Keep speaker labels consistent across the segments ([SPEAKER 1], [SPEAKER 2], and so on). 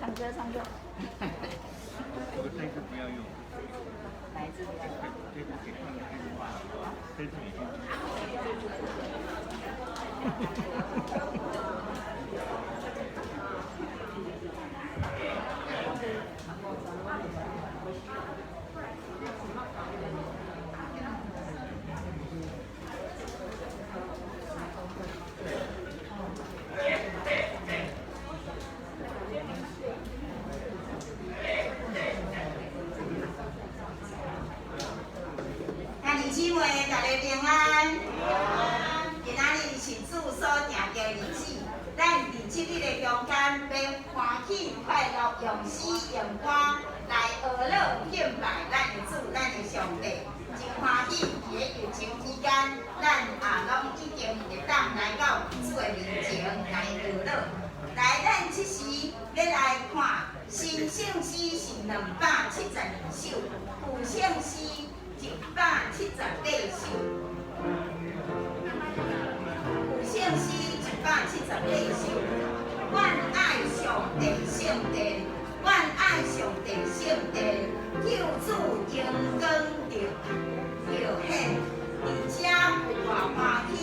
[SPEAKER 1] 唱歌唱歌。
[SPEAKER 2] 我這次不要用。
[SPEAKER 1] 哪一支？
[SPEAKER 2] 這次給換了這支，這支已經。
[SPEAKER 3] 兄弟姊妹，大家平安。今仔日是主所定的日子，咱佇這日的中間，欲歡喜快樂，用詩用歌來學樂敬拜咱的主，咱的上帝。真歡喜，佇咧疫情期間，咱也攏已經會當來到主的面前來學樂。來，咱這時欲來看新聖詩是272首，舊聖詩178首。舊聖詩178首，阮愛上帝聖殿，阮愛上帝聖殿，求主榮光著著顯，佇遮有大歡喜，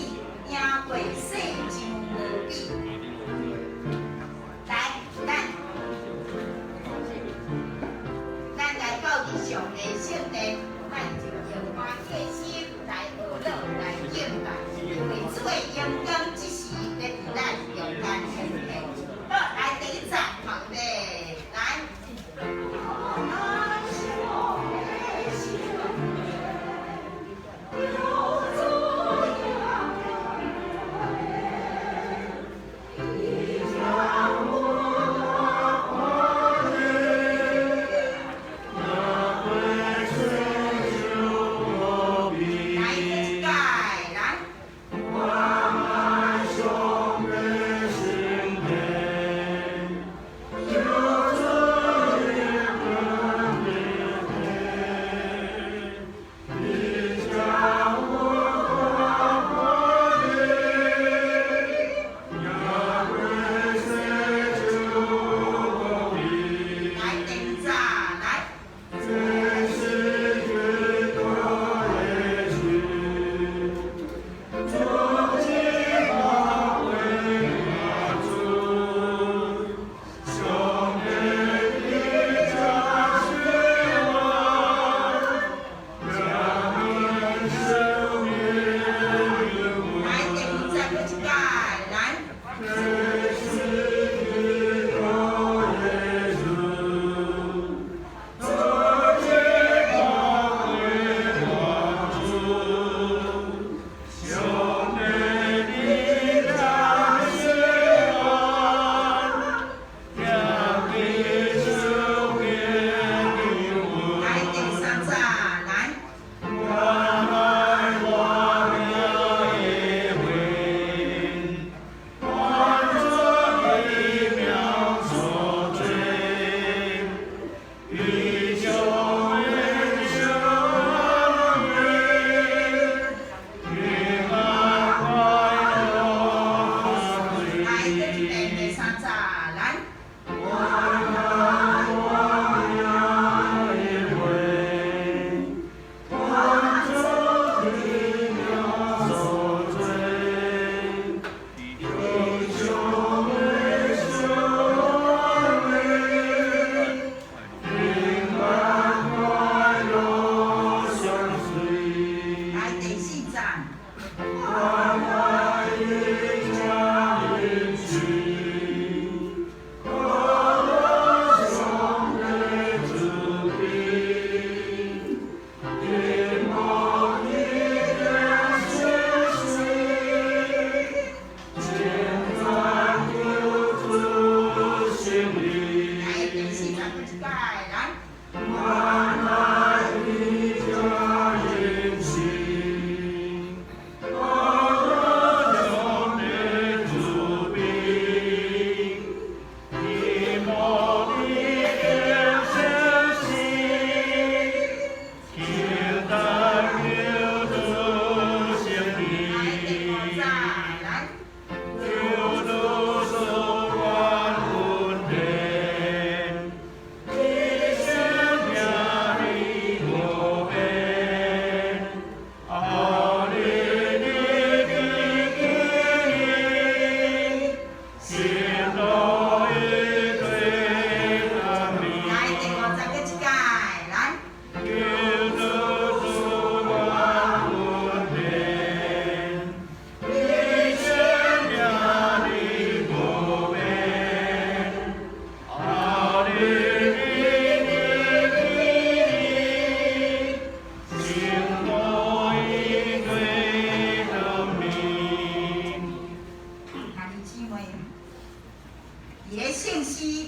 [SPEAKER 3] 贏過世上無比。來，咱來到佇上帝聖殿，咱就用歡喜的心來學樂來敬拜，因為主的榮光這時欲佇咱中間顯現。好，來第一節，好預備。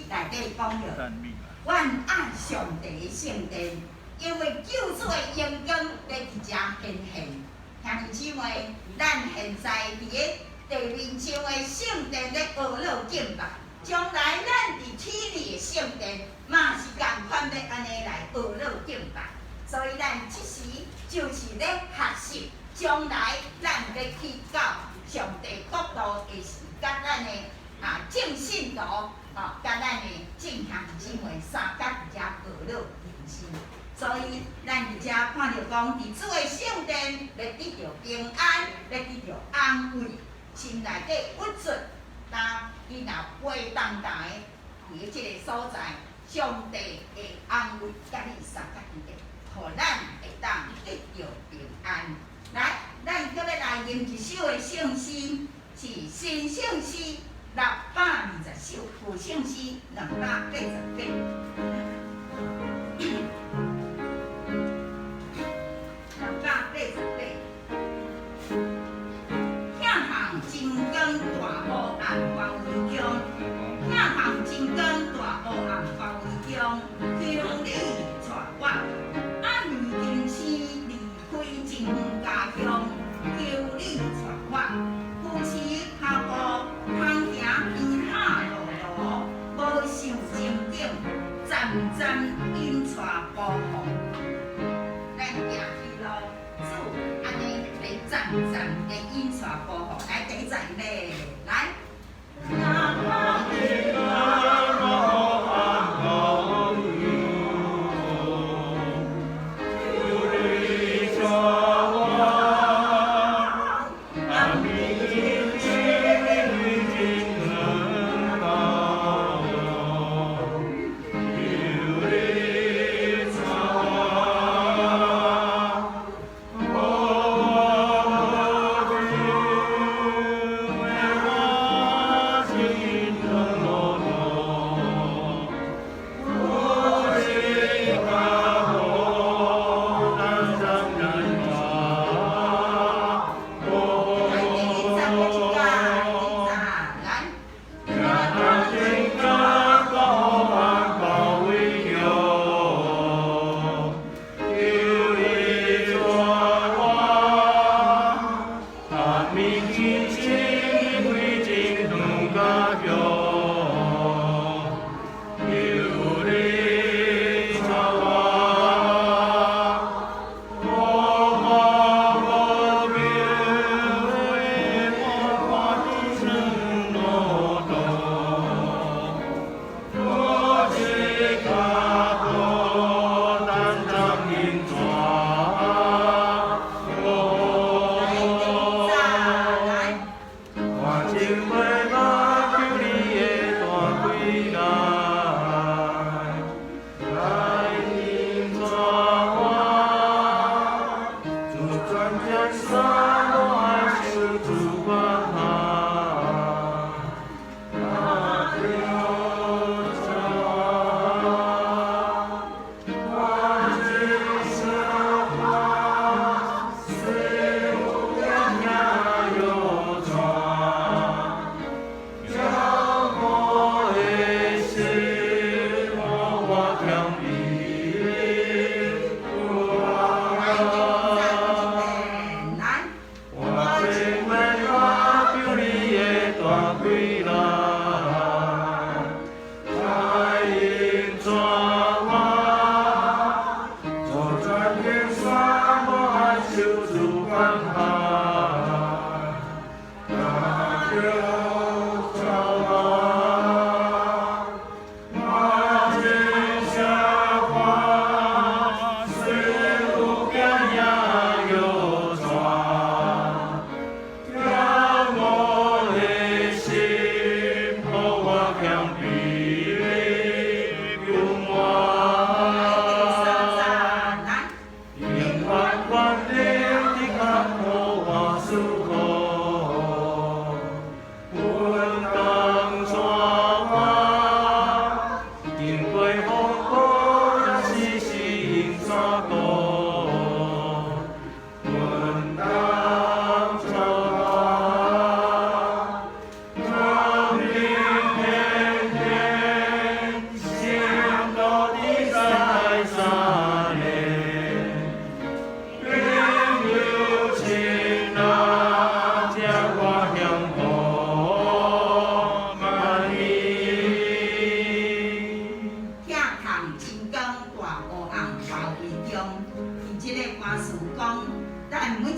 [SPEAKER 3] 內底講著，阮愛上帝的聖殿，因為救主的榮光咧佇遮顯現。兄弟姊妹，咱現在佇个地面上的聖殿咧學樂敬拜，將來咱佇天裡的聖殿嘛是仝款欲按呢來學樂敬拜。所以咱這時就是咧學習，將來咱欲去到上帝國度的時，佮咱的眾信徒，吼，佮咱的眾兄弟姊妹相佮佇遮學樂吟詩。所以咱佇遮看著講，佇主的聖殿欲得著平安，欲得著安慰，心內底鬱卒，當伊若飛動動的佇這个所在，上帝會安慰佮你相佮佇咧，予咱會當得著平安。來，咱閣欲來吟一首的聖詩，是新聖詩620首，舊聖詩288。288。向向真光大烏暗包圍中，向向真光大烏暗包圍中，求你帶我，暗暝金星離開真遠家鄉，求你帶我，扶持跤步通行天下路途，無想前景，漸漸引帶保護。咱行去路，主按呢來漸漸的引帶保護，來第一站咧，來。
[SPEAKER 2] 求你帶我。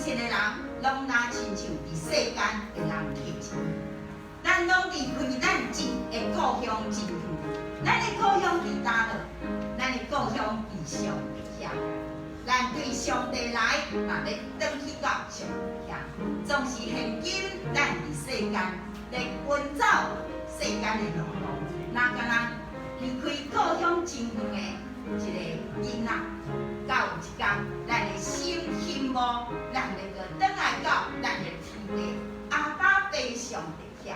[SPEAKER 3] 一个人攏若親像佇世間的人客一樣，咱攏離開咱真的故鄉真遠。咱的故鄉佇佗落？咱的故鄉佇上帝遐。咱對上帝來，嘛欲轉去到上帝遐。總是現今咱佇世間咧奔走世間的路途，若敢若離開故鄉真遠的一个囡仔，到有一天，咱的心希望，咱會閣轉來到咱的天父阿爸父上帝遐。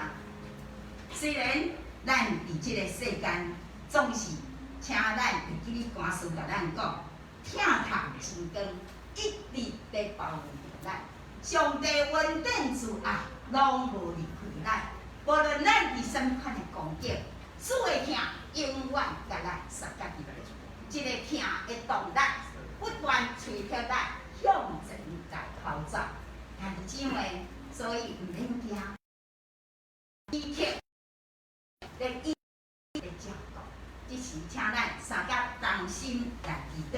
[SPEAKER 3] 雖然咱佇這个世間，總是請咱會記得歌詞共咱講，疼痛真光一直咧包圍著咱。上帝恩典慈愛攏無離開咱，無論咱佇啥物款的光景，主的疼永遠共咱相佮佇咧。這个疼的動力不斷催迫咱向前來跑走。兄弟姊妹，所以毋免驚，時刻咧伊咧照顧，這時請咱三佮同心來祈禱。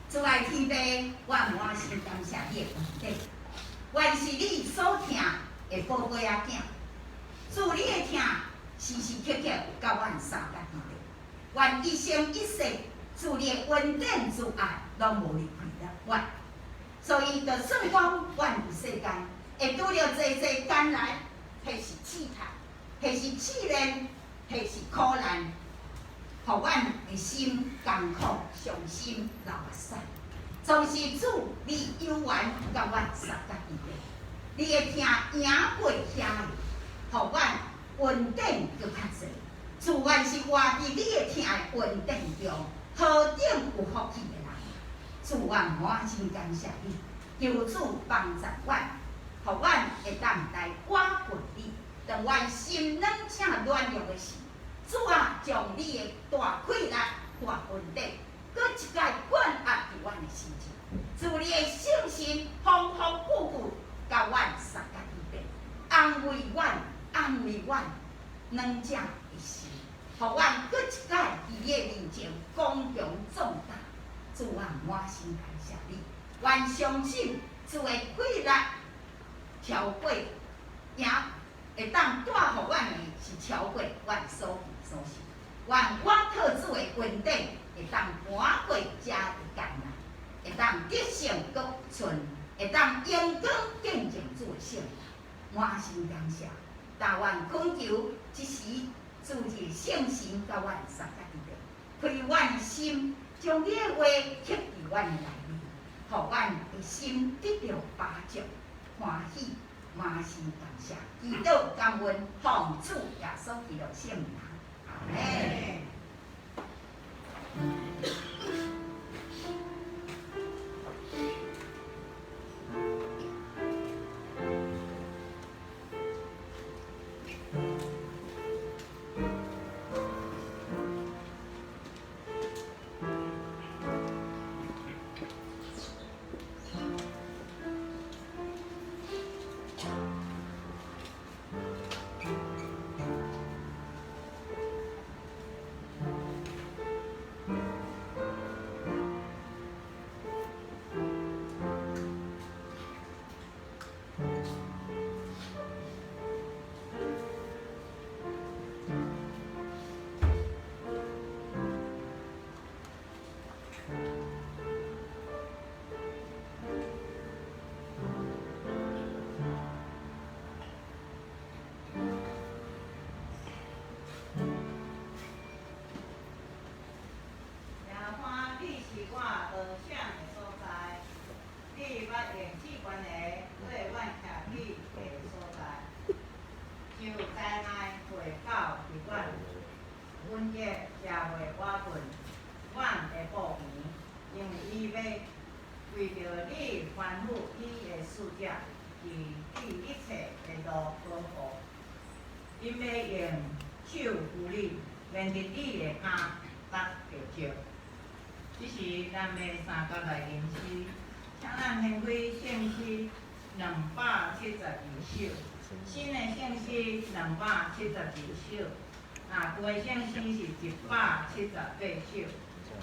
[SPEAKER 3] 主愛天父，我滿心感謝你的恩典，願是你所疼的寶貝仔囝。主你的疼時時刻刻佮阮相佮佇咧，願一生一世主你的恩典慈愛攏無離開阮。所以，就算講阮佇世間會拄著濟濟艱難，或是試探，或是試煉，或是苦難，予阮的心艱苦、傷心、流目屎。總是主，你猶原佮阮相佮佇咧，你的疼贏過遐个，予阮恩典閣較濟。主願是活佇你的疼的恩典中，何等有福氣的人。主啊，我真感謝你，求主幫助阮，予阮會當來倚近你。當阮心軟且軟弱的時，主啊，將你的大氣力、大恩典，閣一擺灌壓佇阮的身上。主你的聖神豐豐富富，佮阮相佮佇咧，安慰阮，安慰阮軟弱的心，予阮閣一擺佇你的面前剛強壯膽。主啊，滿心感謝你，阮相信主的氣力超過，也會當帶予阮的是超過阮所求所想。願倚靠主的恩典，會當瞞過這的艱難，會當得勝閣順，會當榮光見證主的聖名。滿心感謝，但願懇求這時主的聖神佮阮相佮佇咧，開阮的心，將你的話刻佇阮的內面，予阮的心得著飽足歡喜。滿心感謝，祈禱感恩，奉主耶穌基督聖名，阿們。
[SPEAKER 1] 耶和華，你是我躲閃的所在，你捌用至懸的做阮徛起的所在。受災難會到佇阮，瘟疫也袂倚近阮的布棚，因為伊欲為著你吩咐伊的使者，佇你一切的路保護。𪜶欲用手扶你，免得你的跤踏著石。這時，咱欲三佮來吟詩，請咱掀開聖詩272首，新的聖詩272首，啊，舊的聖詩是178首。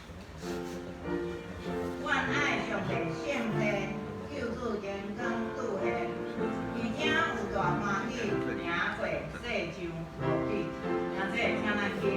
[SPEAKER 1] 阮愛上帝聖殿，救主榮光拄現，而且有大歡喜，行過世上無比。兄弟，請咱起立。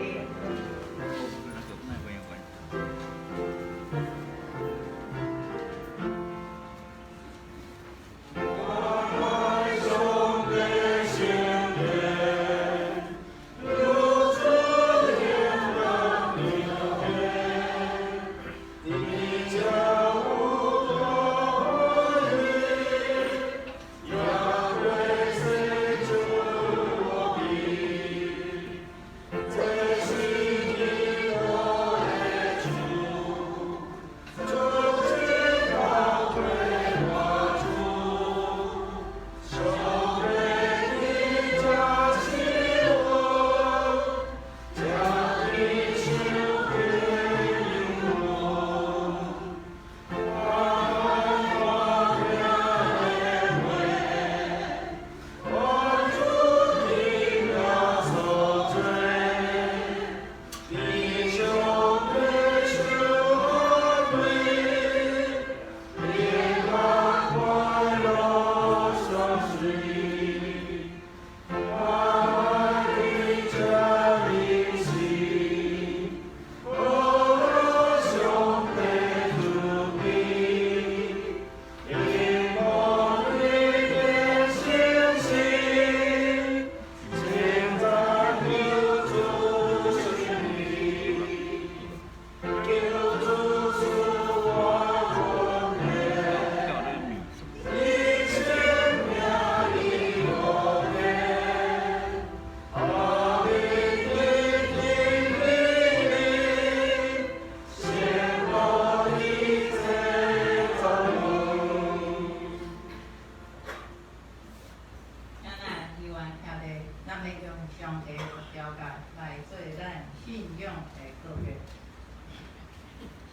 [SPEAKER 1] 請咱議員徛佇，咱欲用上帝十條誡來做咱信仰的告別。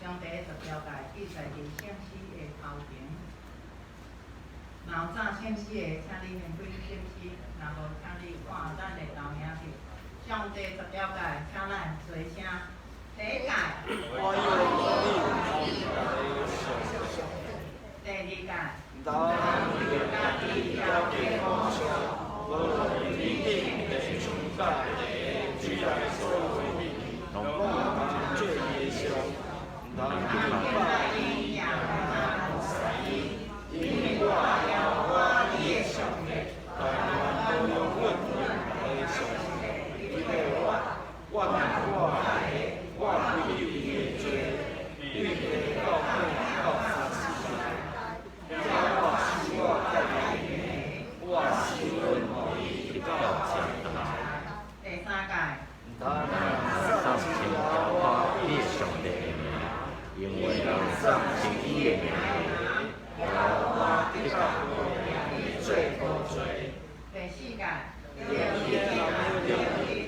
[SPEAKER 1] 上帝十條誡記載佇聖詩的頭前。若有早聖詩的，請你先開聖詩；若無，請你看咱的投影片。上帝十條誡，請咱齊聲。第一誡。第二誡。
[SPEAKER 4] 毋通為家己雕刻偶像，無論天頂地上佮地水內所有的物，攏毋通做伊的像，毋通去拜伊，也毋通服侍伊，因為我耶和華你的上帝，大權都用阮的上帝，伊對我，我若我愛的，我歸咎伊的罪，對地到底到三四代。我是我家己的，我是阮予伊得到這大。
[SPEAKER 1] 第三誡。
[SPEAKER 4] 毋通喪稱耶和華你的上帝的名，因為人喪稱伊的名的，耶和華得到伊做無罪。
[SPEAKER 1] 第四誡。
[SPEAKER 4] 你的老母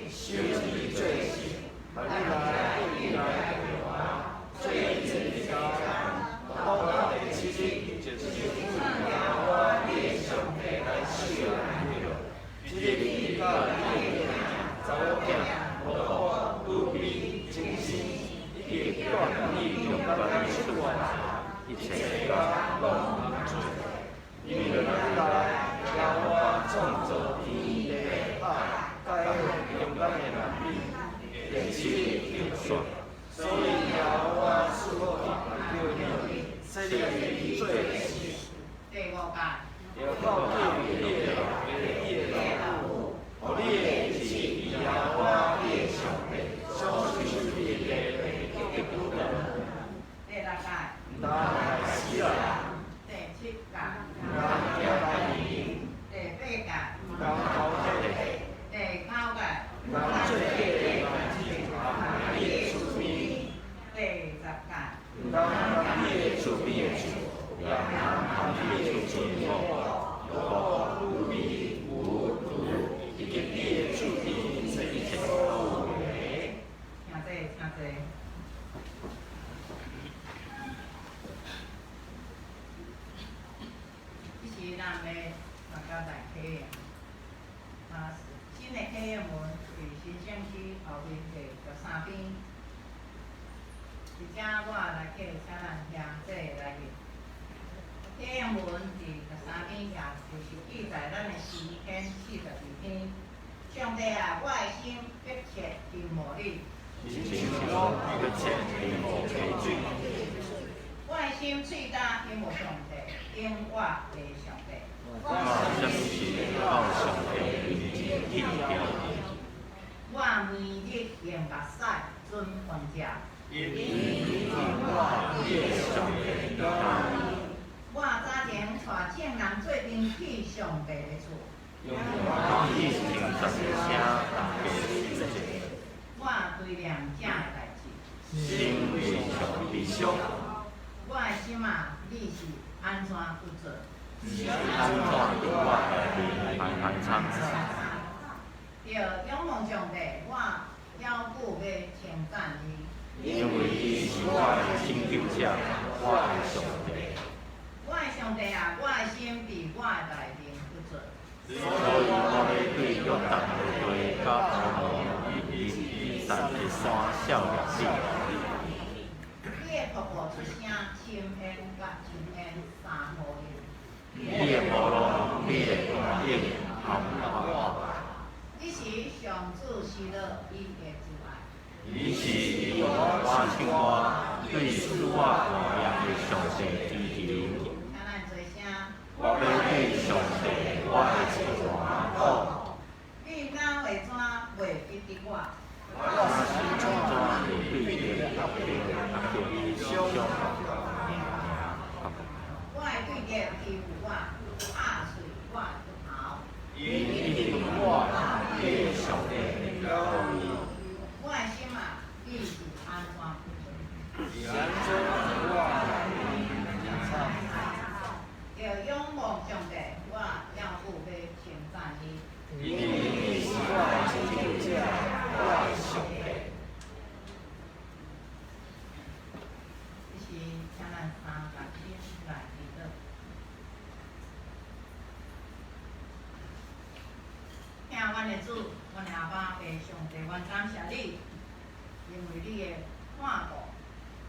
[SPEAKER 4] 守伊做聖，來你來對你來做祭司，到第七日就是為耶和華你的上帝來守的日。這日你佮你的查某囝、奴僕、女婢、精牲，以及住佇你中間的出外一切工攏毋通做。因為你來耶和華創造天地海，佮彼中間的萬物，第七日休息，所以耶和華賜福予你，使你做聖。
[SPEAKER 1] 第五誡。
[SPEAKER 4] 要孝敬你的老爸、你的老母，予你的日子佇耶和華你的上帝所賜予你的地得愈長。
[SPEAKER 1] 第六誡。
[SPEAKER 4] 毋通害死人。
[SPEAKER 1] 第七誡。
[SPEAKER 4] 毋通行奸淫。
[SPEAKER 1] 第八誡。
[SPEAKER 4] 毋通偷竊。
[SPEAKER 1] 第九誡。
[SPEAKER 4] 毋通做假的見證，你的厝邊。
[SPEAKER 1] 第十誡。
[SPEAKER 4] 毋通佇你的厝邊的樹，也毋通佇你的厝邊的某、奴僕、女婢、牛、驢，以及你的厝邊一切所有的。
[SPEAKER 1] 請坐，請坐。這時咱欲大家來體驗。啊，新的啟應文佇新聖詩後面第13篇。伫遮我來客請咱兄弟來念。經文佇13篇遐，就是記載咱的詩篇42篇。上帝啊，我的心迫切渴慕你。
[SPEAKER 2] 親像我迫切渴慕溪水。
[SPEAKER 1] 我的心喙焦渴慕上帝，永活的上帝。
[SPEAKER 2] 我啥物時到上帝面前去求？
[SPEAKER 1] 我每日用目屎準飯食。
[SPEAKER 2] 因我佇上帝家。
[SPEAKER 1] 我早前帶眾人做陣去上帝的厝。
[SPEAKER 2] 用以精十的聲，大家守節。
[SPEAKER 1] 我追念這个代誌。
[SPEAKER 2] 心非常悲傷。
[SPEAKER 1] 我的心啊，你是按怎去做？
[SPEAKER 2] 是按怎佇我內面排排參？
[SPEAKER 1] 著仰望上帝，我猶久欲稱讚伊。
[SPEAKER 2] 因為伊是我的拯救者，我的上帝。
[SPEAKER 1] 我的上帝啊，我的心佇我的內面去做。
[SPEAKER 2] 所以我欲對約旦的地佮何門以及以撒的山數念你。
[SPEAKER 1] 你的瀑布出聲，深淵佮深淵三呼應。
[SPEAKER 2] 你的波浪，你的大湧含我。
[SPEAKER 1] 彼時上主喜樂伊的慈愛。
[SPEAKER 2] 彼時伊用我唱歌，對賜我大業的上帝祈求。
[SPEAKER 1] 請咱做聲。
[SPEAKER 2] 我欲對上帝，我的慈愛講。
[SPEAKER 1] 你哪會怎袂記得我？
[SPEAKER 2] 我是怎會對著壓迫壓迫傷名
[SPEAKER 1] 我的對敵欺負我，壓碎我的骨頭。
[SPEAKER 2] 因一定我佇上帝的教會。
[SPEAKER 1] 我的心啊，你是按怎去做？
[SPEAKER 4] 是按怎佇我內面慘？
[SPEAKER 1] 著仰望上帝，我猶久欲稱讚伊。
[SPEAKER 4] 因為伊是我的拯救者，我的上帝。
[SPEAKER 1] 這時，請咱三共心來祈禱。疼阮的主，阮的阿爸父上帝，阮感謝你，因為你的看顧，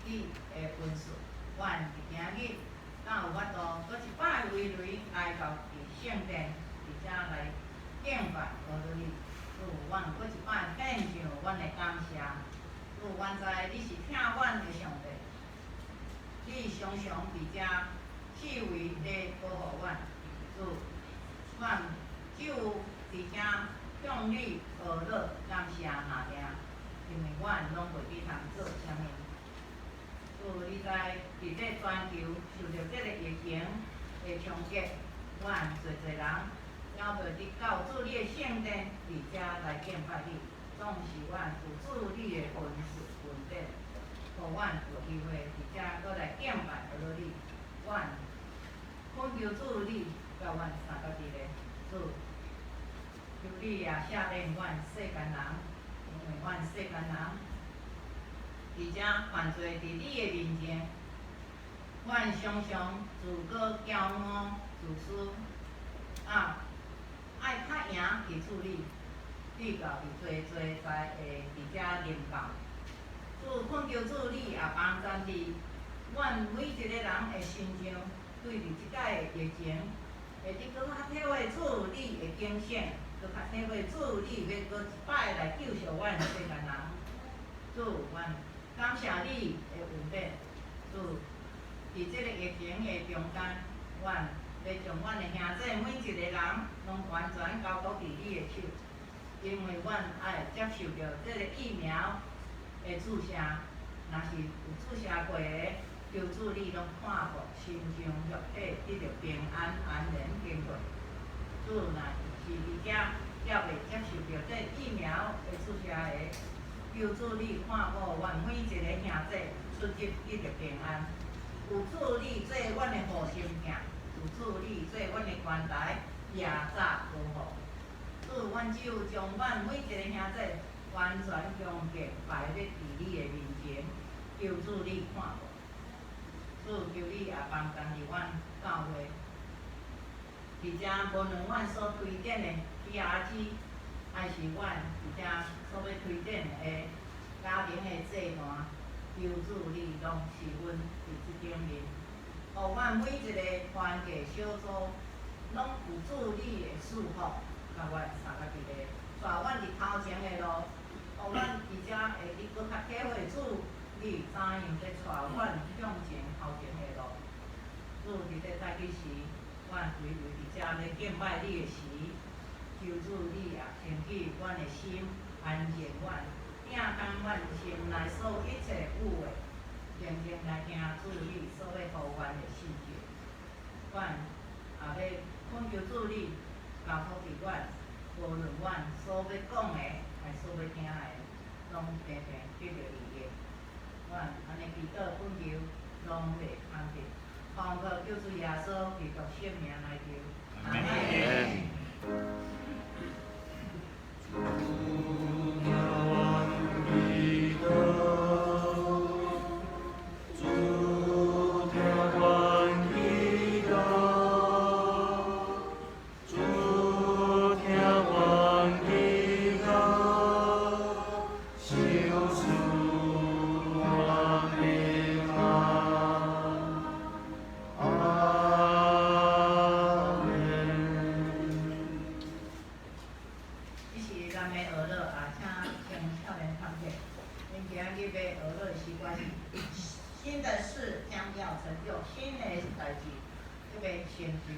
[SPEAKER 1] 你的恩賜，阮佇今日敢有法度閣一擺圍圍來到佇聖殿，佇遮來敬拜阿羅你。主，阮閣一擺獻上阮的感謝。主，阮知你是疼阮的上帝，你常常佇遮四圍咧保護阮。主，阮只有佇遮向你阿樂感謝爾，因為阮攏袂記通做啥物。主，你知佇這全球受著這个疫情的衝擊，阮濟濟人猶袂得到主你的聖殿佇遮來敬拜你，總是阮有主你的恩賜恩典，予阮有機會佇遮閣來敬拜阿羅你。阮懇求主你佮阮相佮佇咧，主，求你也赦免阮世間人，因為阮世間人佇遮犯罪佇你的面前，阮常常自高驕傲、自私，啊，愛較贏去處理，你家己濟濟才會佇遮臨到。主懇求主你也幫贊佇阮每一個人的身上，對佇這擺的疫情，會得閣較體會主你的警醒，閣較體會主你欲閣一擺來救贖阮世間人。主，阮感謝你的恩典。主，佇這个疫情的中間，阮欲將阮的兄弟每一個人攏完全交託佇你的手，因為阮愛接受著這个疫苗的注射，若是有注射過的，求主你攏看顧身上肉體得著平安安然經過。主，若是佇遮猶未接受著這疫苗的注射的，求主你看顧阮每一個兄弟出入得著平安。有主你做阮的護心鏡，有主你做阮的關台，夜早保護。主，阮只有將阮每一個兄弟完全恭敬擺咧佇你的面前，求主你看顧。主，求你也幫助佇阮教會，佇遮無論阮所推展的 PRG，還是阮佇遮所欲推展的家庭的祭壇，求主你攏賜阮佇這頂面，予阮每一個團契小組，攏有主你的祝福，共阮相佮佇咧，帶阮佇頭前的路，予阮佇遮會閣閣較體會主你怎樣咧帶阮向前頭前的路。主佇咧早起時，阮規圍佇遮咧敬拜你的時，求主你也興起阮的心，安靜阮，摒空阮心內所有一切有的，靜靜來聽主你所欲予阮的信息。阮也欲懇求主你交託佇阮，無論阮所欲講的，抑所欲聽的，攏平平得著利益。阮按呢祈禱懇求，攏袂空得。奉靠救主耶穌基督聖名來求，阿們。
[SPEAKER 4] 主聽阮祈禱，主聽阮祈禱，主聽阮祈禱，求賜阮平安。阿們。
[SPEAKER 1] 這是咱欲學樂啊，請青少年團體。恁今仔日欲學樂的詩歌是新的事將要成就，新的代誌欲成就。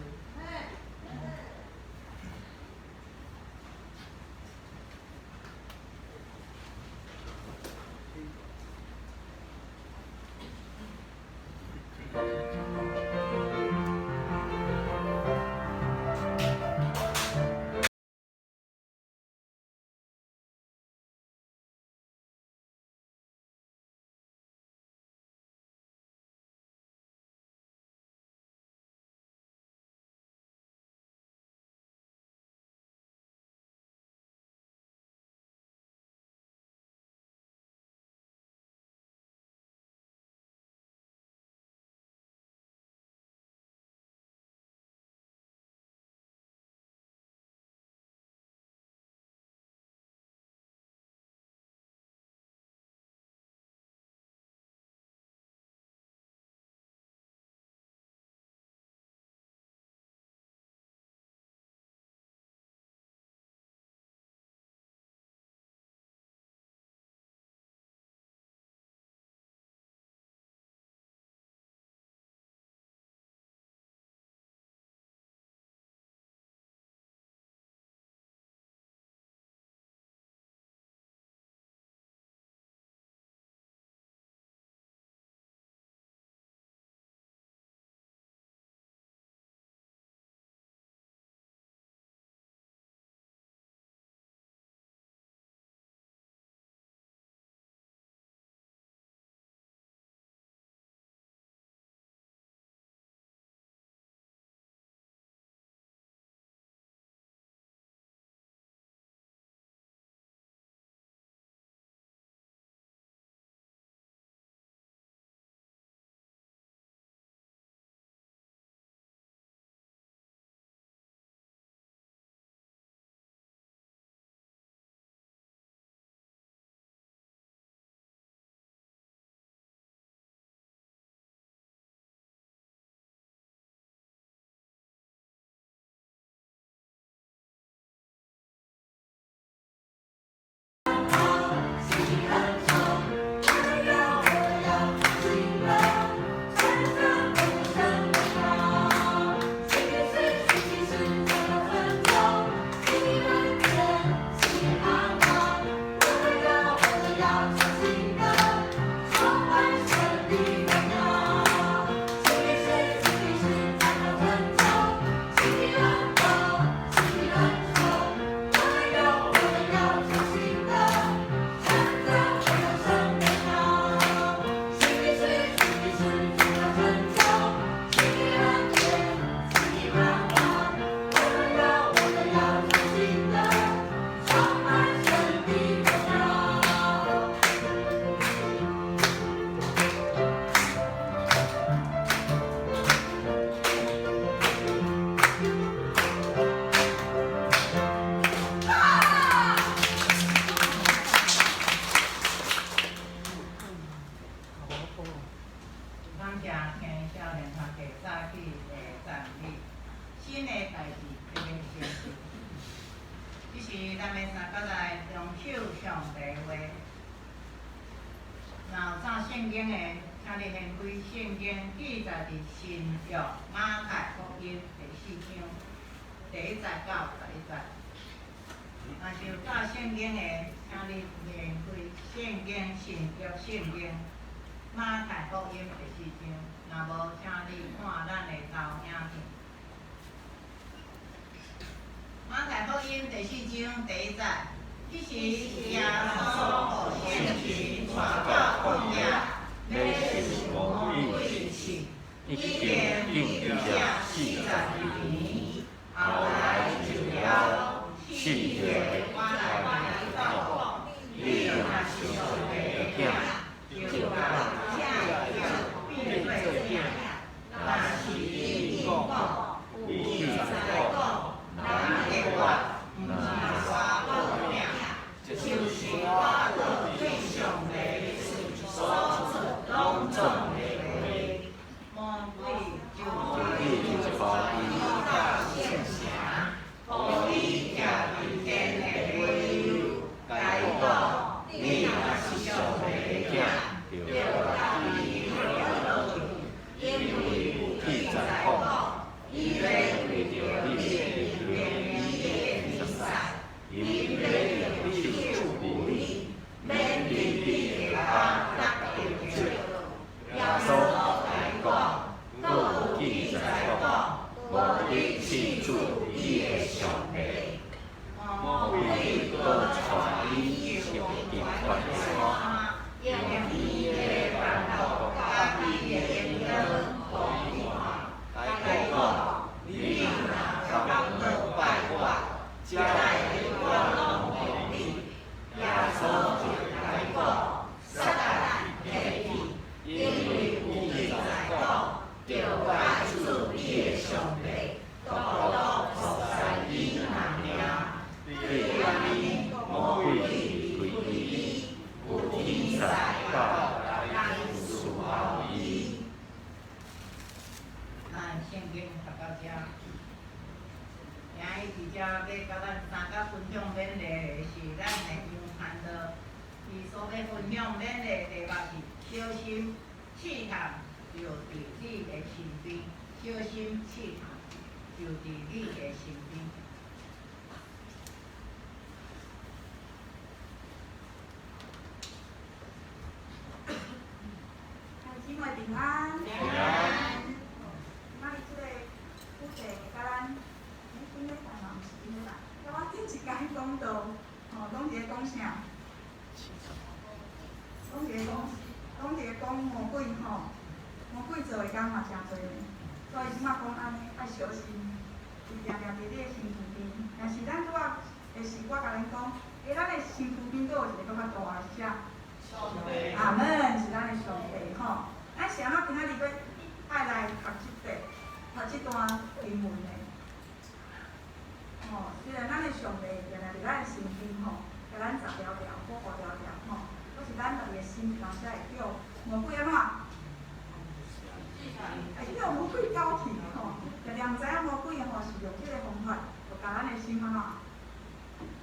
[SPEAKER 1] 若有早聖經的，請你掀開聖經記載佇新約馬太福音第四章第一節到11節。若是有早聖經的，請你掀開聖經新約聖經馬太福音第四章。若無，請你看咱的投影片。馬太福音第四章第一節，彼時耶穌予聖神帶到曠野，
[SPEAKER 2] 欲受魔鬼試，已經禁食40日，後來受了試著我來伊講，你若是上帝的囝，就共這石變做餅。
[SPEAKER 1] 若是你講，有記載講，人的活毋是單靠餅，就是倚靠對上帝喙所出攏總的話。魔鬼就
[SPEAKER 2] 就帶伊
[SPEAKER 1] 到聖城，予伊徛佇殿的尾桕，共伊講，你若是上帝的
[SPEAKER 2] 囝，就
[SPEAKER 1] 就共伊跳落去，因為有記載講，伊欲為著你命令伊的天使，𪜶
[SPEAKER 2] 欲用手扶你，
[SPEAKER 1] 免你的跤踏著石。
[SPEAKER 2] 耶穌共伊講，閣有記載講，無得試主你的上帝。
[SPEAKER 1] 魔
[SPEAKER 2] 魔
[SPEAKER 1] 鬼
[SPEAKER 2] 鬼閣帶伊上極懸的山，
[SPEAKER 1] 用伊的權柄佮伊的榮光予伊看，
[SPEAKER 4] 共伊講，你若囥倒拜我，這的我攏予你。
[SPEAKER 1] 耶穌就共伊講：撒旦，退去，
[SPEAKER 4] 因為有記載講，著拜主你的上帝，
[SPEAKER 1] 獨獨服侍伊爾爾。
[SPEAKER 2] 對按呢，魔鬼離開伊，有天使到來伺候伊。
[SPEAKER 1] 咱聖經讀到遮，今日佇遮欲共咱三角分享勉勵的是咱的楊傳道，伊所欲分享勉勵的題目是小心試探就佇你的身邊，小心試探就佇你的身邊。
[SPEAKER 5] 兄弟姊妹平安。
[SPEAKER 2] 平安。
[SPEAKER 5] 今仔日這個主題共咱，頂禮拜嘛，毋是頂禮拜，佮我頂一工講道，吼，攏佇咧講啥？攏佇咧講，攏佇咧講魔鬼吼，魔鬼做的工嘛誠濟呢，所以這馬講按呢，愛小心，伊定定佇你的身軀邊。但是咱拄仔的是我共恁講，咱的身軀邊閣有一個閣較大的是啥？阿門，是咱的上帝吼。咱是按怎今仔日欲愛來讀這段，讀這段經文的？吼，雖然咱的上帝定定佇咱的身邊吼，共咱閘牢牢、保護牢牢吼，閣是咱家己的心有當時會叫魔鬼按怎？會叫魔鬼攪去吼，定定毋知影魔鬼吼是用這個方法，就共咱的心按怎？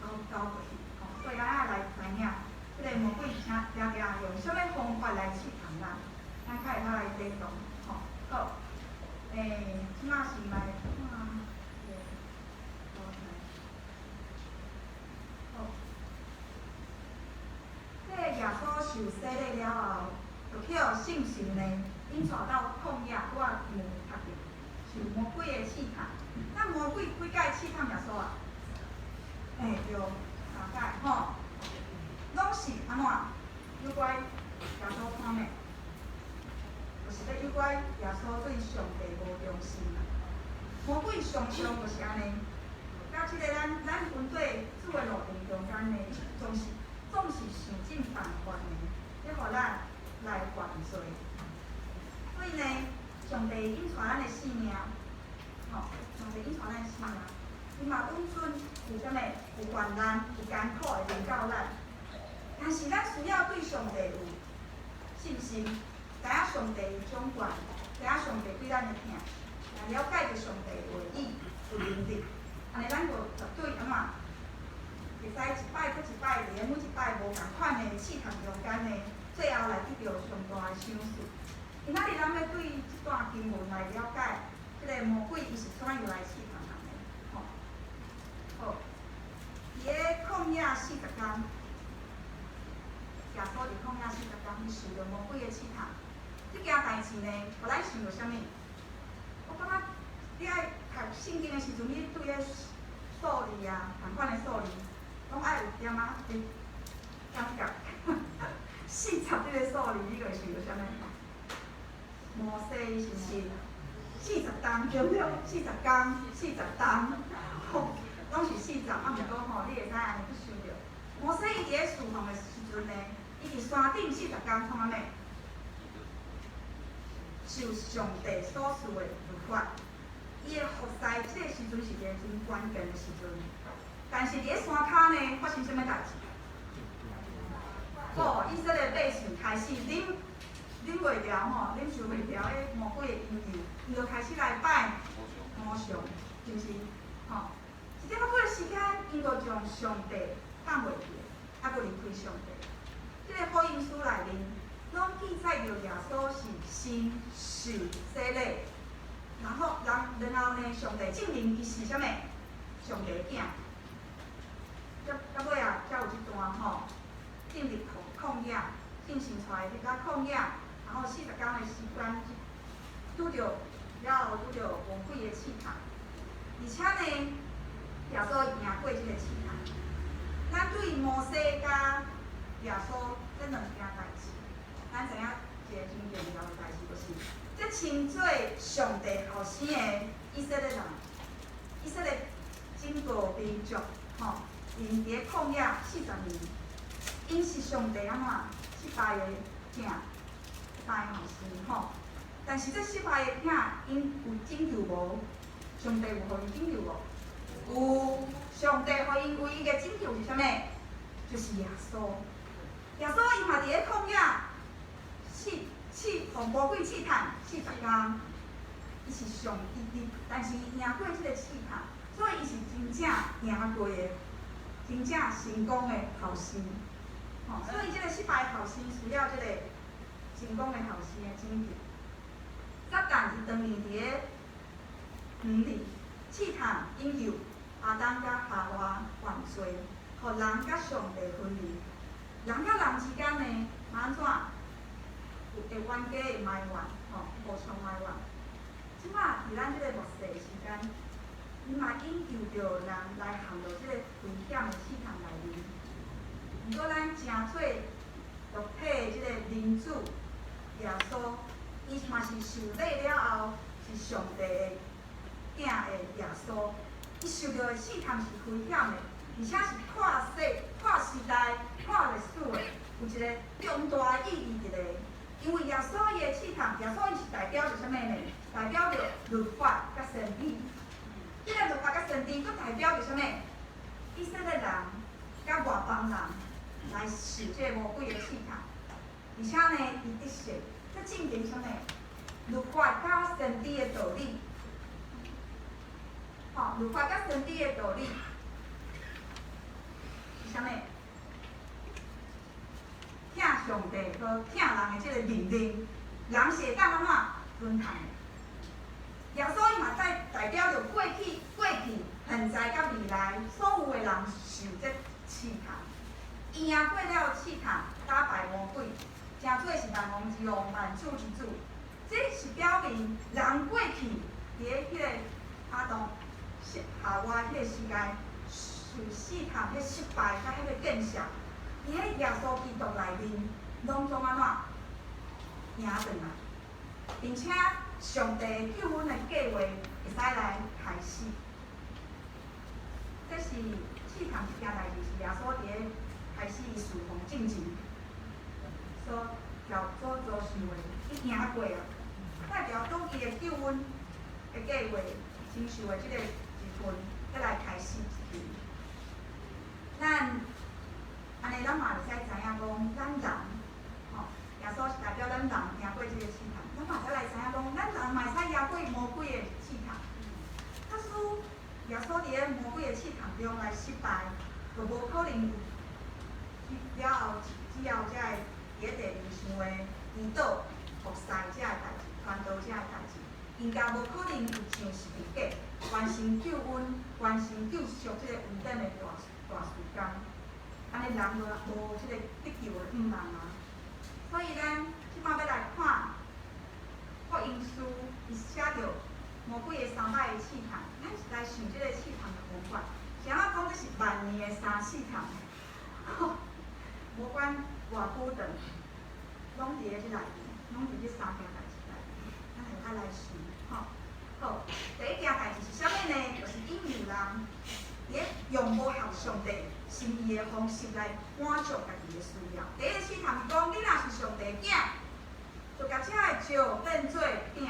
[SPEAKER 5] 攪攪過去吼，所以咱愛來知影，這個魔鬼定定用啥物方法來試探咱，咱較會通來抵擋吼。好，這馬是來看這個好，這個耶穌受洗禮了後，就予聖神呢引帶到曠野，拄仔有讀著，受魔鬼的試探。那魔鬼幾擺試探耶穌啊？對，三擺吼，攏是按怎？誘拐耶穌看咩？就是欲誘拐耶穌對上帝無忠心啦。魔鬼常常就是按呢，佮這個咱跟綴主的路程中間呢，總是想盡辦法呢，欲予咱來犯罪。所以呢，上帝引帶咱的性命，吼，上帝引帶咱的性命，伊嘛允准有啥物有患難、有艱苦會臨到咱。但是咱需要對上帝有信心，知影上帝掌權，知影上帝對咱的疼，也了解著上帝的話語有能力，按呢咱就絕對按怎？會使一擺閣一擺，佇咧每一擺無仝款的試探中間呢，最後來得著上大的賞賜。今仔日咱欲對這段經文來了解，這个魔鬼伊是怎樣來試探人的？吼，好，佇咧曠野四十工，耶穌佇曠野四十工，伊受著魔鬼的試探。這件代誌呢，予咱想著啥物？我感覺你愛讀聖經的時陣，你對彼數字啊，仝款的數字，攏愛有點仔的感覺。四十這个數字，你會想著啥物？摩西是毋是40冬對毋對？四十工、四十冬，吼，攏是四十。啊，毋過吼，你會使按呢去想著。摩西伊佇咧侍奉的時陣呢，伊佇山頂四十工創啥物？受上帝所賜的律法。伊的服侍這个時陣是一个真關鍵的時陣。但是佇咧山跤呢，發生啥物代誌？吼，以色列百姓開始忍忍袂牢吼，忍受袂牢彼魔鬼的引誘，𪜶就開始來拜偶像，是毋是？吼，一點仔久的時間，𪜶就將上帝放袂記，啊，閣離開上帝。這个福音書內面，攏記載著耶穌是先受洗禮，然後，然後呢，上帝證明伊是啥物？上帝的囝。到尾啊，才有這段吼，進入曠野，聖神帶伊入到曠野，然後四十工的時間，拄著了後拄著魔鬼的試探，而且呢，耶穌贏過這个試探。咱對摩西佮耶穌這兩件代誌，咱知影一個真重要的代誌，就是這稱做上帝後生的以色列人，以色列整個民族，吼，𪜶佇咧曠野四十年，𪜶是上帝按怎失敗的囝，失敗的後生吼。但是這失敗的囝，𪜶有拯救無？上帝有予𪜶拯救無？有，上帝予𪜶唯一的拯救是啥物？就是耶穌。耶穌伊嘛佇咧曠野試試，予魔鬼試探四十工，伊是上伊伊，但是伊贏過這個試探，所以伊是真正贏過的，真正成功的後生。吼，所以這个失敗的後生需要這个成功的後生的拯救。撒旦伊當年佇咧園裡試探引誘亞當佮夏娃犯罪，予人佮上帝分離。人佮人之間呢，嘛按怎？有會冤家會埋怨，吼，互相埋怨。這馬佇咱這个末世時間，伊嘛引誘著人來陷入這个危險的試探內面。毋過咱成做肉體的這个人子耶穌，伊嘛是受禮了後，是上帝的囝的耶穌。伊受著的試探是危險的，而且是跨世、跨時代、跨歷史的，有一個重大的意義佇咧。因為耶穌伊的試探，耶穌伊是代表著啥物呢？代表著律法佮先知。這个律法佮先知，閣代表著啥物？以色列人佮外邦人來受這个魔鬼的試探，而且呢，伊得勝。這證明啥物？律法佮先知的道理，吼，律法佮先知的道理是啥物？疼上帝和疼人的這个命令，人是會當按怎遵行的？耶穌伊嘛代表著過去、過去、現在佮未來所有的人受這試探，伊贏過了試探，打敗魔鬼，成做是萬王之王、萬主之主。這是表明人過去佇咧彼个亞當、夏娃彼个時代受試探、彼失敗佮彼個見識，佇咧耶穌基督內面，攏總按怎贏轉來，並且上帝救恩的計畫會使來開始。這是試探這件代誌，是耶穌佇咧開始伊侍奉進前所條所遭受的，伊贏過啊，代表講伊的救恩的計畫承受的這个一份，欲來開始一咱按呢，咱嘛會使知影講，咱人，吼，耶穌是代表咱人贏過這個試探，咱嘛會使來知影講，咱人嘛會使贏過魔鬼的試探。假使耶穌佇咧魔鬼的試探中來失敗，就無可能有了後之後才會贏咧地面上的祈禱、服侍遮的代誌、傳道遮的代誌，應該無可能有上十字架完成救恩、完成救贖這個恩典的大大事工。按呢人無無這個得救的向望啊！所以咱這擺欲來看福音書，伊寫著魔鬼的三擺的試探，咱來想這個試探的方法。是按怎講？這是萬年的三試探，無管偌久長，攏佇咧這內面，攏佇這三件代誌內面，咱會愛來想吼。好，第一件代誌是啥物呢？就是引誘人佇咧用無合上帝心意的方式來滿足家己的需要。第一個試探講，你若是上帝的囝，就共這个石變做餅。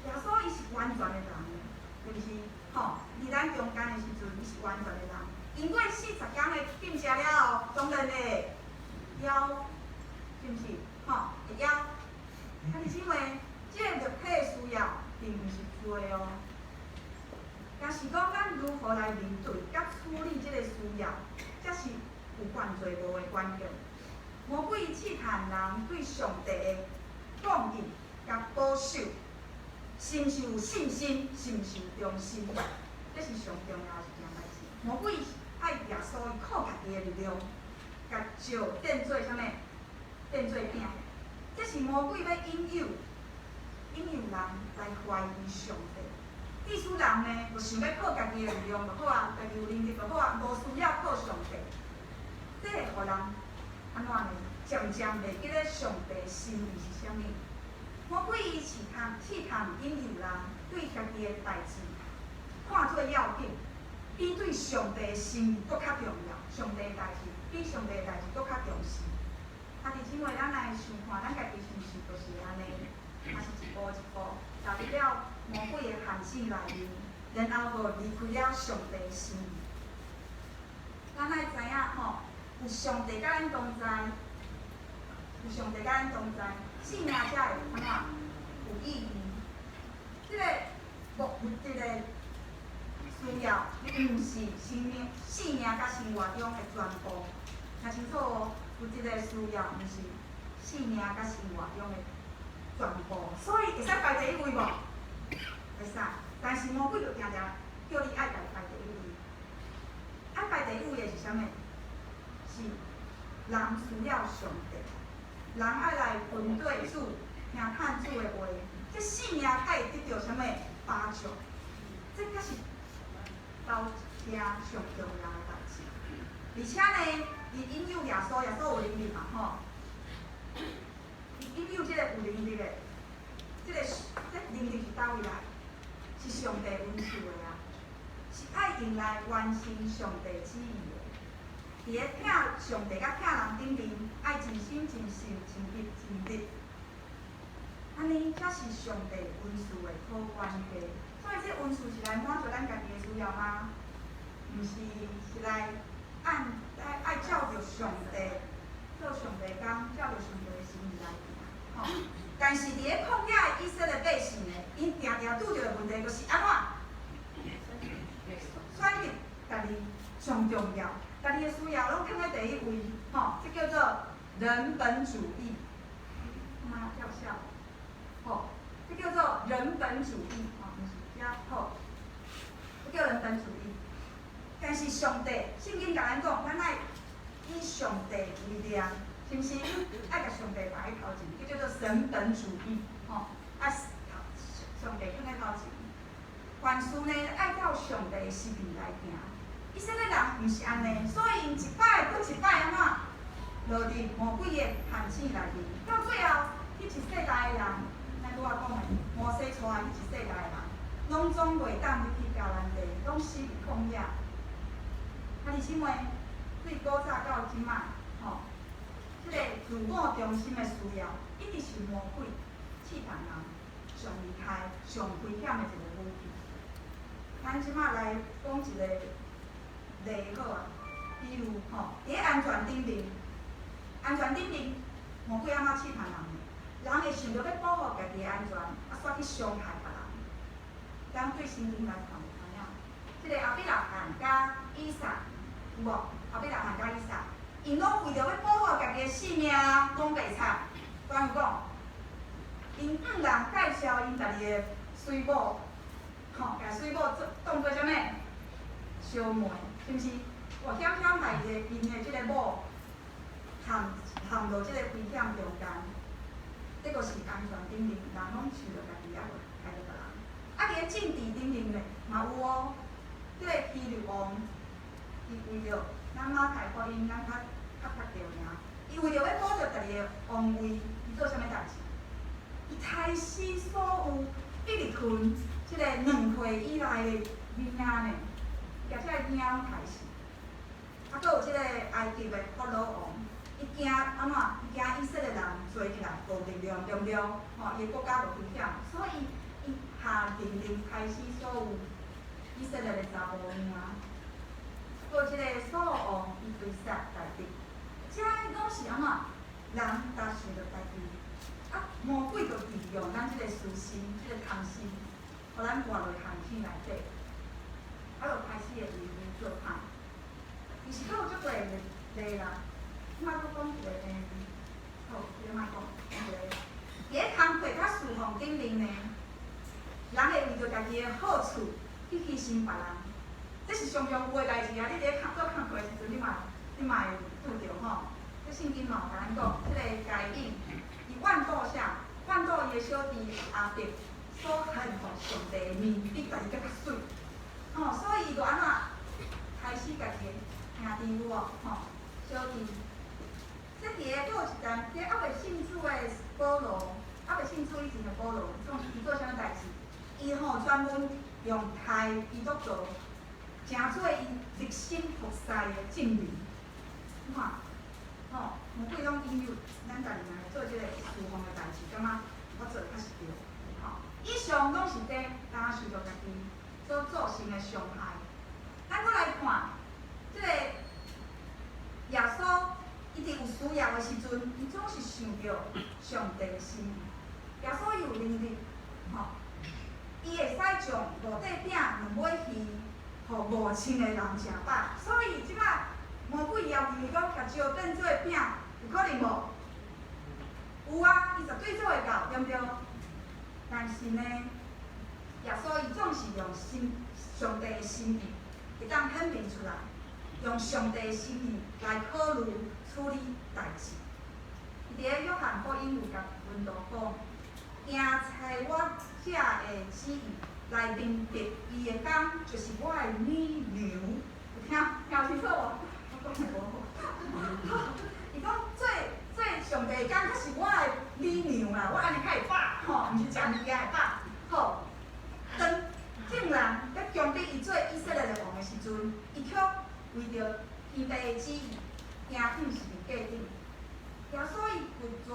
[SPEAKER 5] 耶穌伊是完全的人，對毋是？吼，佇咱中間的時陣，伊是完全的人。經過四十工的禁食了後，當然會枵，是毋是？吼，會枵。兄弟姊妹，這個肉體的需要並毋是罪哦。但是講咱如何來面對佮處理這個需要，才是有犯罪無的關鍵。魔鬼試探人對上帝的供應佮保守，是毋是有信心？是毋是有忠心？這是上重要的一件代誌。魔鬼愛耶穌伊靠家己的力量，共石變做啥物？變做餅。這是魔鬼欲引誘、引誘人來懷疑上帝。意思人呢，就想欲靠家己的力量就好啊，家己有能力就好啊，無需要靠上帝。這會予人按怎呢？漸漸袂記咧上帝心意是啥物。魔鬼伊試探、試探引誘人對家己的代誌看做要緊，比對上帝的心意閣較重要。上帝的代誌比上帝的代誌閣較重視。兄弟姊妹，咱來想看，咱家己是毋是就是按呢？抑是一步一步踏入了魔鬼的陷阱內面，然後閣離開了上帝的心意。咱愛知影吼，有上帝佮咱同在，有上帝佮咱同在，生命才會按怎有意義。這个物質的需要，毋是生命、生命佮生活中的全部。聽清楚哦，物質的需要毋是生命佮生活中的全部，所以會使排第一位無？會使，但是魔鬼就定定叫你愛共排第一位。愛排第一位的是啥物？是人需要上帝，人愛來跟綴主，聽探主的話，這生命才會得著啥物保障？這才是頭一件上重要的代誌。而且呢，伊引誘耶穌，耶穌有能力嘛吼？伊引誘這个有能力的，這能力是佗位來？是上帝恩賜的啊！是愛用來完成上帝旨意的。佇咧疼上帝佮疼人頂面，愛盡心、盡性、盡意、盡力，按呢才是上帝恩賜的好關係。所以這恩賜是來滿足咱家己的需要嗎？毋是，是來按愛愛照著上帝做上帝工，照著上帝的心意來行。吼！但是佇咧曠野的以色列百姓呢，𪜶定定拄著的問題就是按怎？選擇家己上重要，家己的需要攏放佇第一位，吼，這叫做人本主義。媽跳笑，吼，這叫做人本主義，吼，毋是遮好，這叫人本主義。但是上帝，聖經共咱講，咱愛以上帝為念，是毋是？愛共上帝擺佇頭前，這叫做神本主義，吼，愛上帝放佇頭前。凡事呢，愛照上帝的心意來行。以色列人毋是按呢，所以𪜶一擺閣一擺按怎落佇魔鬼的陷阱內面，到最後，彼一世代的人，咱拄仔講的，摩西帶彼一世代的人，攏總袂當入去迦南地，攏死佇曠野。兄弟姊妹，對古早到這擺，吼，這个自我中心的需要，一直是魔鬼試探人上厲害、上危險的一个武器。咱這擺來講一个例好啊，比如吼，佇咧安全頂面，安全頂面，魔鬼按怎試探人的？人會想著欲保護家己的安全，啊，煞去傷害別人。咱對聖經來看就知影，這个亞伯拉罕佮以撒，有無？亞伯拉罕佮以撒，𪜶攏為著欲保護家己家己的性命講白賊，敢有講？𪜶向人介紹𪜶家己的水某，吼，共水某做當做啥物？小妹，是毋是？哇，險險害伊的𪜶的這个某陷陷入這个危險中間，這個是安全頂面，人攏想著家己，猶無害著別人。啊，佇咧政治頂面咧，嘛有哦。這个希律王，伊為著咱馬太福音，咱較較讀著爾。伊為著欲保著家己的王位，伊做啥物代誌？伊刣死所有伯利恆這个2歲以內的囡仔呢，共這个囡仔攏刣死。啊，閣有這个埃及的法老王，伊驚按怎？伊驚以色列人聚起來無力量，對毋對？吼，伊的國家無危險，所以伊下命令刣死所有以色列的查埔囡仔。閣有這個掃羅王，伊追殺大衛，這攏是按怎？人焦想著家己，啊，魔鬼就利用咱這個私心、這個貪心，予咱活落陷阱內底，啊，就開始會為伊做歹。其實閣有足濟例啦，我閣講一個，好，這個莫講，講一個。佇咧工課佮侍奉頂面呢，人會為著家己的好處去犧牲別人，這是常常有的代誌啊！你佇咧做工課的時陣，你嘛會拄著吼。這聖經嘛有共咱講，這个該隱，伊怨妒啥？怨妒伊的小弟亞伯所獻予上帝的物比家己閣較媠，吼，所以伊就按怎開始家己的兄弟有無？吼，小弟。這佇咧閣有一陣，佇咧猶未信主的保羅，猶未信主以前的保羅，創伊做啥物代誌？伊吼專門用刣基督徒，成做伊熱心服侍的證明。你看，吼，魔鬼攏引誘咱家己來做這个侍奉的代誌，感覺我做的較是對。吼，以上攏是佇咱受著家己所造成的傷害。咱閣來看，這个耶穌，伊佇有需要的時陣，伊總是想著上帝的心意。耶穌伊有能力，吼，伊會使將五塊餅兩尾魚，予5000個人食飽。所以這擺魔鬼要求伊講，共石變做餅，有可能無？有啊，伊絕對做會到，對毋對？但是呢，耶穌伊總是用心上帝的心意，會當顯明出來，用上帝的心意來考慮處理代誌。伊佇咧約翰福音有共門徒講，行差我者的旨意來明白伊的工，就是我的乳糧。有聽聽清楚無？我講得無好。伊講做做上帝的工，才是我的乳糧啦，我按呢較會飽，吼，毋是食物件會飽。好，當眾人咧強逼伊做以色列的王的時陣，伊卻為著天父的旨意，行向十字架頂。耶穌伊拒絕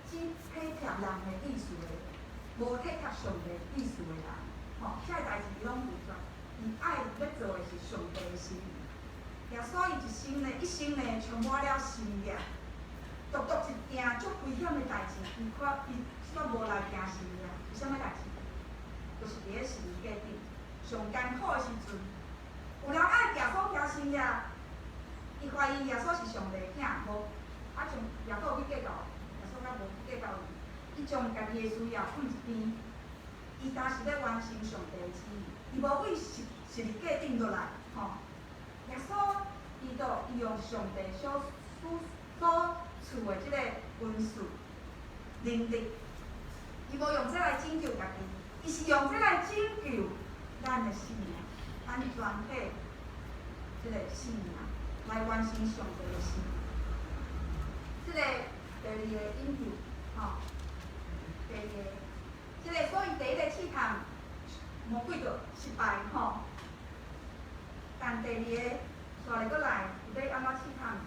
[SPEAKER 5] 只體貼人的意思的，無體貼上帝意思的人，吼，遐个代誌伊攏拒絕。伊愛欲做的是上帝的心意。耶穌伊一生呢，一生呢，充滿了神蹟，獨獨一件足危險的代誌，伊卻伊煞無來行神蹟，是啥物代誌？就是佇咧十字架頂上艱苦的時陣，有人愛耶穌行神蹟，伊懷疑耶穌是上帝的囝，無啊將耶穌有去計較，耶穌閣無去計較伊，伊將家己的需要放一邊，伊焦是欲完成上帝的旨意，伊無為十十字架頂落來，吼。耶穌伊就伊用上帝所所賜的這个恩賜能力，伊無用這來拯救家己，伊是用這來拯救咱的性命，咱全體這个性命來完成上帝的心意。這个第二個引誘，吼，第二個，這个所以第一个試探魔鬼就失敗，吼。但第二個，紲咧閣來，伊欲按怎試探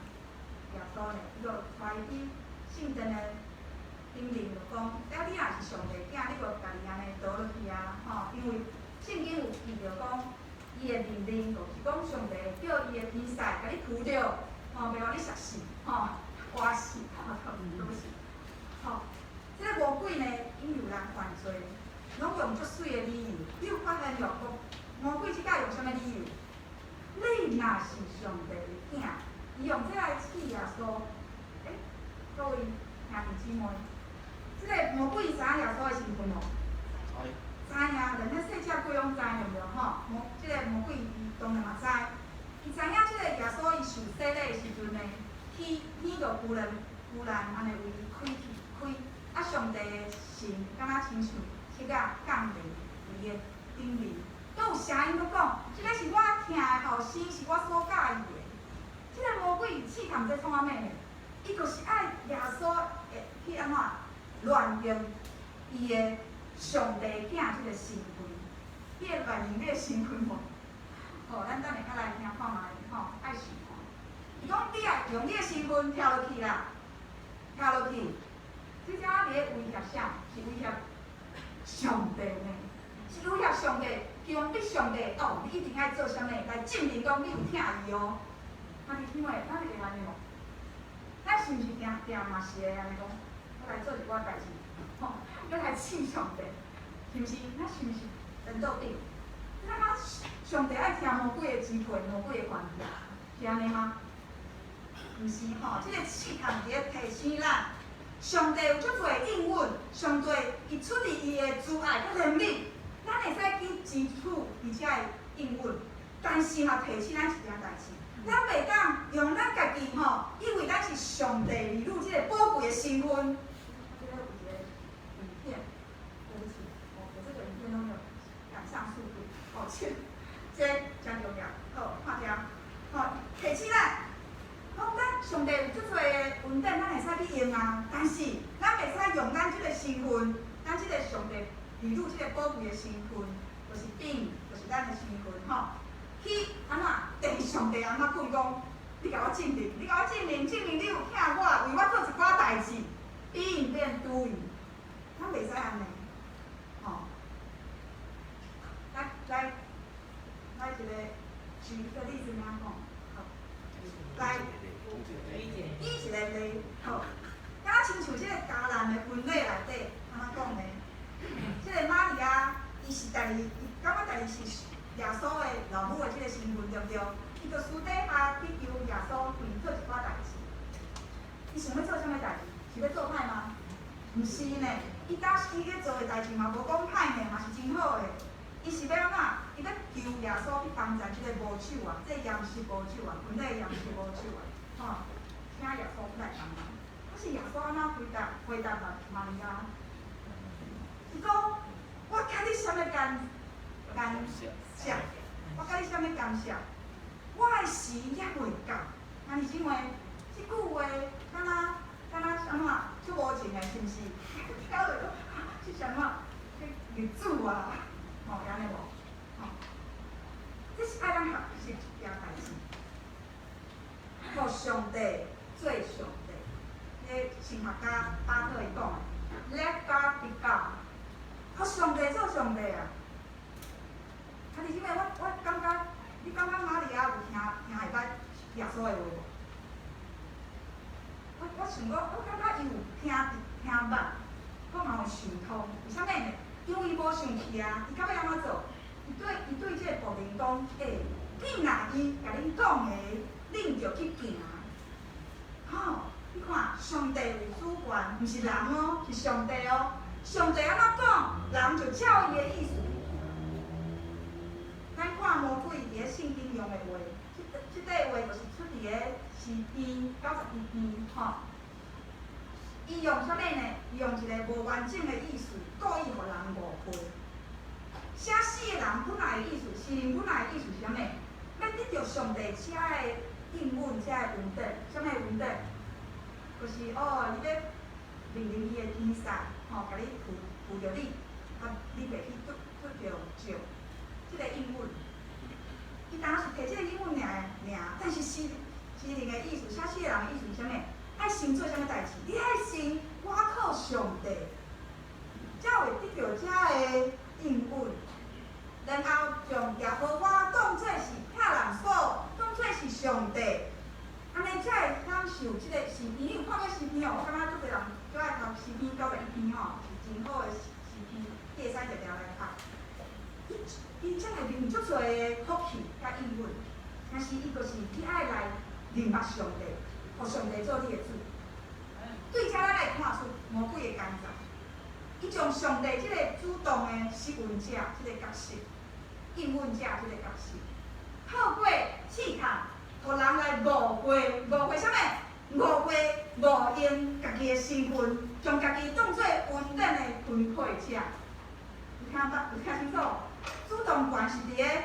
[SPEAKER 5] 耶穌呢？伊就帶伊去聖殿的頂面，就講：啊，你若是上帝囝，你就家己按呢倒落去啊！吼，因為聖經有記著講，伊的命令就是講上帝叫伊的天使共你扶著，吼，袂予你摔死，吼，活死，對不起，吼，這个魔鬼呢，引誘人犯罪，攏用足媠的理由。你有發現無？魔鬼這擺用啥物理由？你若是上帝的囝，伊用這來試耶穌。欸，各位兄弟姊妹，這个魔鬼知影耶穌的身份無？知影，連咱細隻鬼攏知，對毋對？吼，這个魔鬼伊當然嘛知，伊知影這个耶穌伊受洗禮的時陣呢，天天就忽然忽然按呢為伊開去開，啊，上帝的神敢若親像七仔降臨佇伊的頂面，閣有聲音閣講，這个是我疼的後生，是我所佮意的。這个魔鬼試探這創啥物呢？伊就是愛耶穌會去按怎亂用伊的上帝囝這個身份，你會亂用你的身份無？吼，咱等下較來聽看覓，吼，愛想看。伊講你愛用你的身份跳落去啦，跳落去，這只佇咧威脅啥？是威脅上帝呢？是威脅上帝，強迫上帝哦，你一定愛做啥物來證明講你有疼伊哦。啊，你因為咱會按呢無？咱是毋是定定嘛是會按呢講？我來做一寡代誌，吼，欲來試上帝，是毋是？咱是毋是顛倒轉？你感覺上帝愛聽魔鬼的支配，魔鬼的權利，是按呢嗎？毋是吼，這個試探佇咧提醒咱，上帝有足濟應允，上帝伊出自伊的慈愛佮憐憫，咱會使去支取伊遮的應允，但是嘛提醒咱一件代誌，咱袂當用咱家己吼，以為咱是上帝兒女這个寶貴的身份。這个有一個影片，對不起，我這個影片都沒有趕上速度，抱歉。這真重要，好，看這，好，提醒咱，講咱上帝有足濟的恩典，咱會使去用啊。但是咱袂使用咱這個身份，咱這個上帝兒女這個寶貴的身份，就是頂，就是咱的身份吼。去按怎？提上帝按怎講講？你共我證明，你共我證明，證明你有疼我，為我做一寡代誌，being 變 doing，咱袂使按呢，吼。來來來，一個舉一個例子來講，好，來，舉一個例，好，敢若親像這個迦南的婚禮內底，按怎講呢？這個瑪利亞，伊是家己，伊感覺家己是耶穌的老母的這個身份，對毋對？伊就私底下去求耶穌為伊做一寡代誌。伊想欲做啥物代誌？是欲做歹嗎？毋是呢，伊當時伊咧做的代誌嘛無講歹呢，嘛是真好的。伊是欲按怎？伊欲求耶穌去幫贊這个無酒啊，這個筵席無酒啊，婚禮筵席無酒啊，吼，請耶穌來幫忙。可是耶穌按怎回答？回答瑪利亞，伊講：我共你啥物干干涉？我共你啥物干涉？我的時猶未到。啊，是因為這句話，敢若敢若按怎？足無情的，是毋是？聽落講，這啥物？這逆子啊！吼，按呢無？吼，這是愛咱學習一件代誌，予上帝做上帝。彼個神學家巴特伊講的，Let God be God，予上帝做上帝啊！啊，你這擺我感覺，你感覺瑪利亞有聽聽會捌耶穌的話無？我想講，我感覺伊有聽聽捌，我嘛有想通，為啥物呢？因為伊無生氣啊，伊到尾按怎做？伊對這個僕人講：欸，你若伊共恁講的，恁就去行。吼，你看，上帝有主權，毋是人哦，是上帝哦。上帝按怎講，人就照伊的意思。咱看魔鬼佇咧聖經用的話，這塊話就是出佇咧詩篇91篇，吼。伊用啥物呢？伊用一個無完整的意思，故意予人誤會。寫詩的人本來的意思，詩人本來的意思是啥物？欲得著上帝遮的應允，遮的恩典，啥物恩典？就是哦，伊欲命令伊的天使，吼，共你扶扶著你，啊，你袂去拄拄著石，這個應允。伊當時提這個應允爾爾，但是詩詩人的意思，寫詩的人的意思是啥物？愛先做啥物代誌？你愛先倚靠上帝，才會得著遮的應允。然後將耶和華當做是避難所，當做是上帝，按呢才會享受這個詩篇。你有看過詩篇哦？我感覺足濟人足愛讀詩篇91篇吼，是真好的詩篇，你會使定定來讀。伊這內面有足濟的福氣佮應允，但是伊就是你愛來認捌上帝，予上帝做你的主。對這咱來看出魔鬼的工作，伊將上帝這個主動的施恩者這個角色，應允者這個角色，透過試探，予人來誤會，誤會啥物？誤會誤用家己的身份，將家己當做恩典的分配者。有聽捌？有聽清楚？主動權是佇咧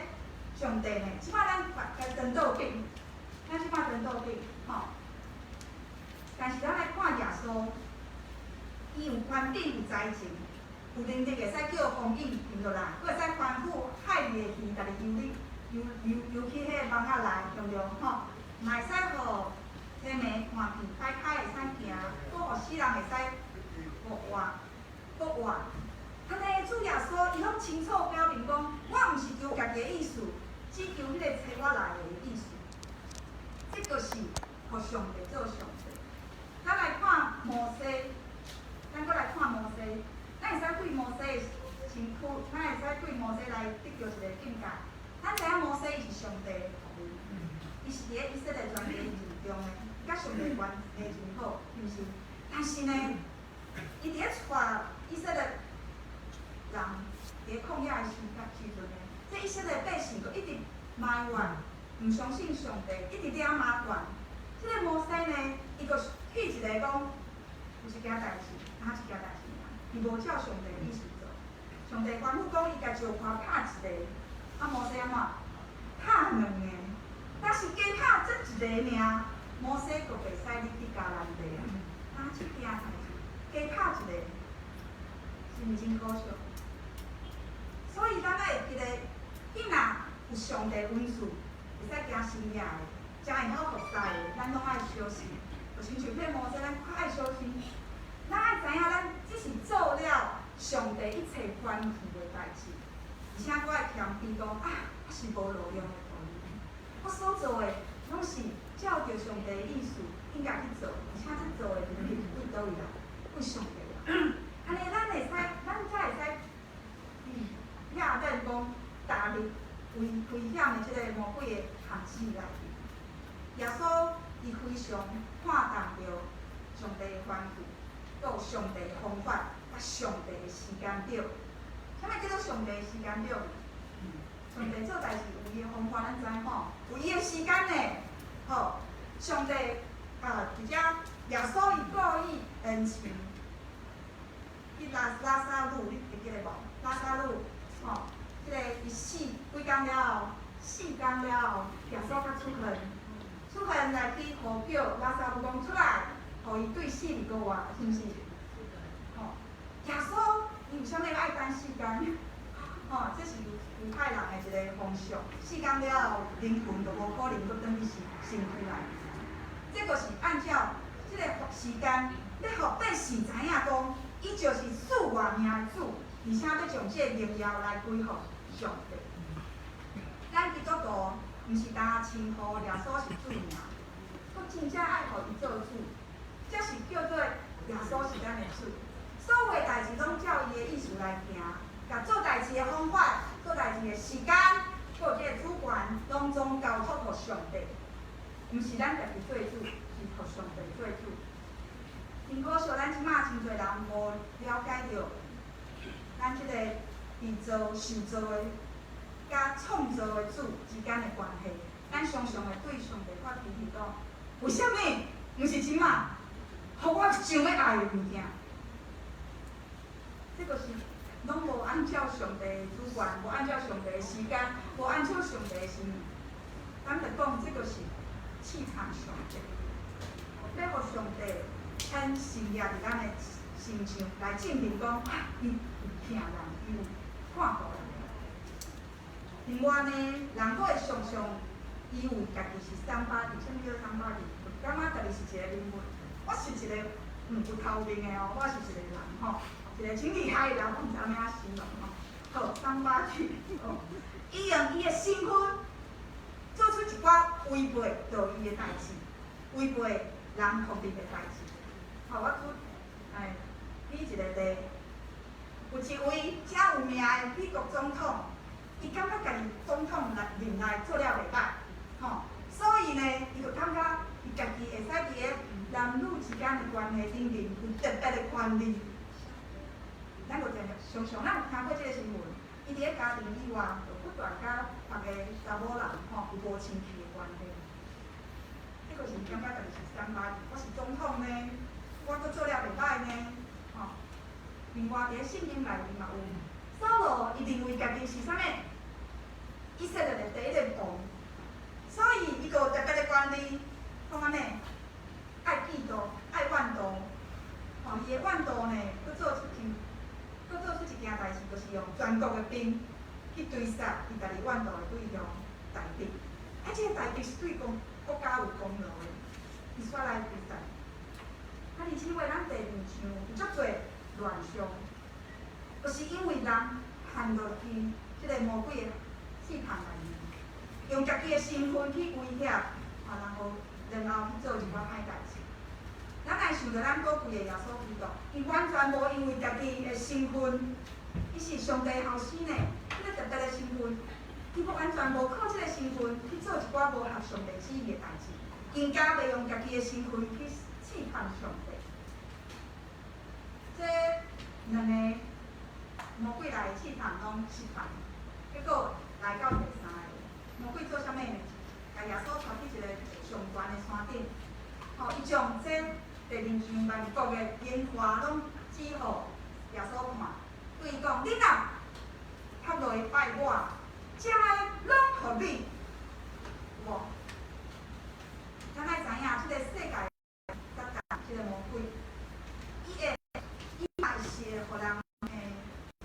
[SPEAKER 5] 上帝呢。這擺咱來顛倒轉，咱這擺顛倒轉，吼。但是咱來看耶穌，伊有權柄、有才情、有能力，會使叫風雨停落來，閣會使吩咐海裡的魚，家己游去、游游游去彼个網仔內，對毋對？吼，嘛會使予天暝看見，歹跤會使行，閣予死人會使復活、復活。按呢，主耶穌伊攏清楚表明講，我毋是求家己的意思，只求彼個差我來的意思。這個是予上帝做上帝。咱來看摩西，咱閣來看摩西，咱會使對摩西的身軀，咱會使對摩西來得著一個境界。咱知影摩西伊是上帝的僕人，伊是佇咧以色列全家陣中的，佮上帝關係真好，是毋是？但是呢，伊佇咧帶以色列人佇咧曠野的時陣呢，這以色列百姓閣一直埋怨，毋相信上帝，一直掠麻煩。這個摩西呢，伊閣去一個講，有一件代誌，哪一件代誌爾，伊無照上帝的意思做。上帝吩咐講，伊共石塊拍一个，啊摩西按怎？拍兩個，但是加拍這一個爾，摩西閣袂使入去迦南地啊。哪這件代誌？加拍一個，是毋是真可惜？所以咱愛會記得，你若有上帝恩賜，會使行神跡的，誠會曉服侍的，咱攏愛小心。就親像彼摩西，咱較愛小心。咱愛知影，咱只是做了上帝一切吩咐的代誌，而且閣愛謙卑講啊，我是無路用的僕人，我所做的攏是照著上帝的意思應該去做，而且這做的能力對佗位來？對上帝來。按呢，咱會使，咱才會使避免講踏入危險的這个魔鬼的陷阱內面。耶穌伊非常看重著上帝的吩咐，閣有上帝的方法，佮上帝的時間表。啥物叫做上帝的時間表？上帝做代誌有伊的方法，咱知吼，有伊的時間呢。好，上帝啊，佇遮耶穌伊故意延遲去拉撒路，你會記得無？拉撒路，吼，這个伊死幾工了後，4工了後，耶穌才出現，出現來去呼叫拉撒路講出來，予伊對死裡閣活，是毋是？吼，耶穌伊為啥物愛等四工？吼，這是猶太人的一個風俗，四工了後，靈魂就無可能閣轉去身軀內。這個是按照這個時間，欲予百姓知影講，伊就是賜活命的主，而且欲將這個榮耀來歸予上帝。咱基督徒毋是焦稱呼耶穌是主爾，閣真正愛予伊做主，這是叫做耶穌是咱的主。所有的代誌攏照伊的意思來行，共做代誌的方法、做代誌的時間，閣有這個主權，攏總交託予上帝。毋是咱家己做主，是予上帝做主。真可惜，咱這馬真濟人無了解著，咱這個被造、受造的，佮創造的主之間的關係。咱常常會對上帝發脾氣講：為啥物毋是這馬，予我想欲愛的物件？這個是攏無按照上帝的主權，無按照上帝的時間，無按照上帝的心意。咱就講這個是試探上帝，欲予上帝顯神跡佇咱的身上，來證明講，啊，伊有疼人，伊有看顧人。另外呢，人閣會常常以為家己是 somebody，啥物叫 somebody？就感覺家己是一個人物，我是一個有頭面的哦，我是一個人吼，一個真厲害的人，我毋知按怎形容吼。好，somebody，哦，伊用伊的身份做出一寡違背道義的代誌，違背人福利的代誌。好，我舉一個例，有一位誠有名的美國總統，伊感覺家己總統來任內做了袂歹，吼，所以呢，伊就感覺伊家己會使佇咧男女之間的關係頂面有特別的權利。咱就常常常咱有聽過這個新聞，伊佇咧家庭以外，就不斷佮別个查某人吼有無親戚的關係。這個是感覺家己是三八，我是總統呢，我閣做了袂歹呢，吼。另外佇咧聖經內面嘛有，掃羅伊認為家己是啥物？以色列的第一個王，所以伊就有特別的權利，講按呢，愛嫉妒，愛怨妒，吼，伊的怨妒呢，閣做出一，閣做出一件代誌，就是用全國的兵去追殺伊家己怨妒的對象大衛。啊，這個大衛是對國國家有功勞的，伊煞來追殺。啊，而且話咱地面上有足濟亂象，就是因為人陷落去這個魔鬼的試探內面，用家己的身份去威脅，啊，然後然後去做一寡歹代誌。咱來想著咱寶貴的耶穌基督，伊完全無因為家己的身份，伊是上帝後生呢，這個特別的身份，伊無完全無靠這個身份去做一寡無合上帝旨意的代誌，更加袂用家己的身份去試探上帝。這兩个魔鬼來試探攏失敗，結果來到第三个，魔鬼做啥物呢？共耶穌帶去一個上懸的山頂，吼，伊將這地面上萬國的榮華攏指予耶穌看，對伊講：你若伏落去拜我，這个攏予你，有無？咱愛知影，這個世界撒旦，這個魔鬼，伊會，伊嘛是會予人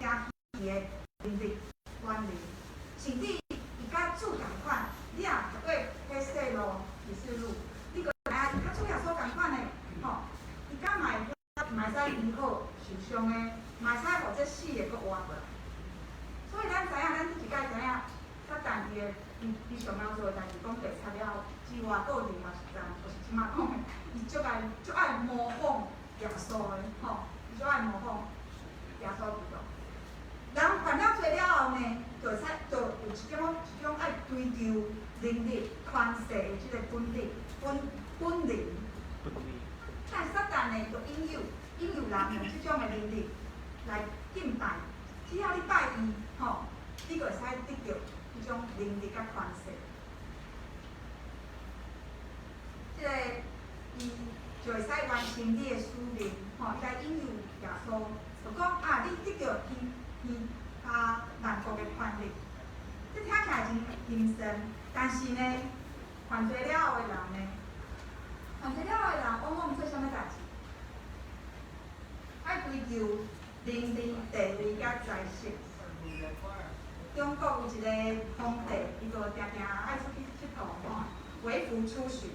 [SPEAKER 5] 聽伊的能力、權力，甚至伊佮主仝款，你若讀過啟示錄、啟示錄，你閣知影伊佮主耶穌仝款的，吼，伊敢嘛會嘛會使醫好受傷的，嘛會使予這死的閣活過來。所以咱知影，咱這一擺知影，撒旦伊的伊伊上要做的代誌，講白賊了之外，閣有另外一層，就是這馬講的，伊足愛足愛模仿耶穌的，吼，伊足愛模仿耶穌基督。人犯了罪了後呢，就會使就有一種一種愛追求能力、權勢的這個本領、本本能。但撒旦呢，就引誘引誘人用這種的能力來敬拜，只要你拜伊，吼，你就會使得著這種能力佮權勢。這個伊就會使完成你的使命，吼，伊來引誘耶穌，就講啊，你得著天天下萬國的權力，這聽起來真興奮，但是呢，犯罪了後的人呢，犯罪了後的人往往做啥物代誌？愛追求名利、地位佮財色。中國有一個皇帝，伊就定定愛出去𨑨迌吼，微服出巡，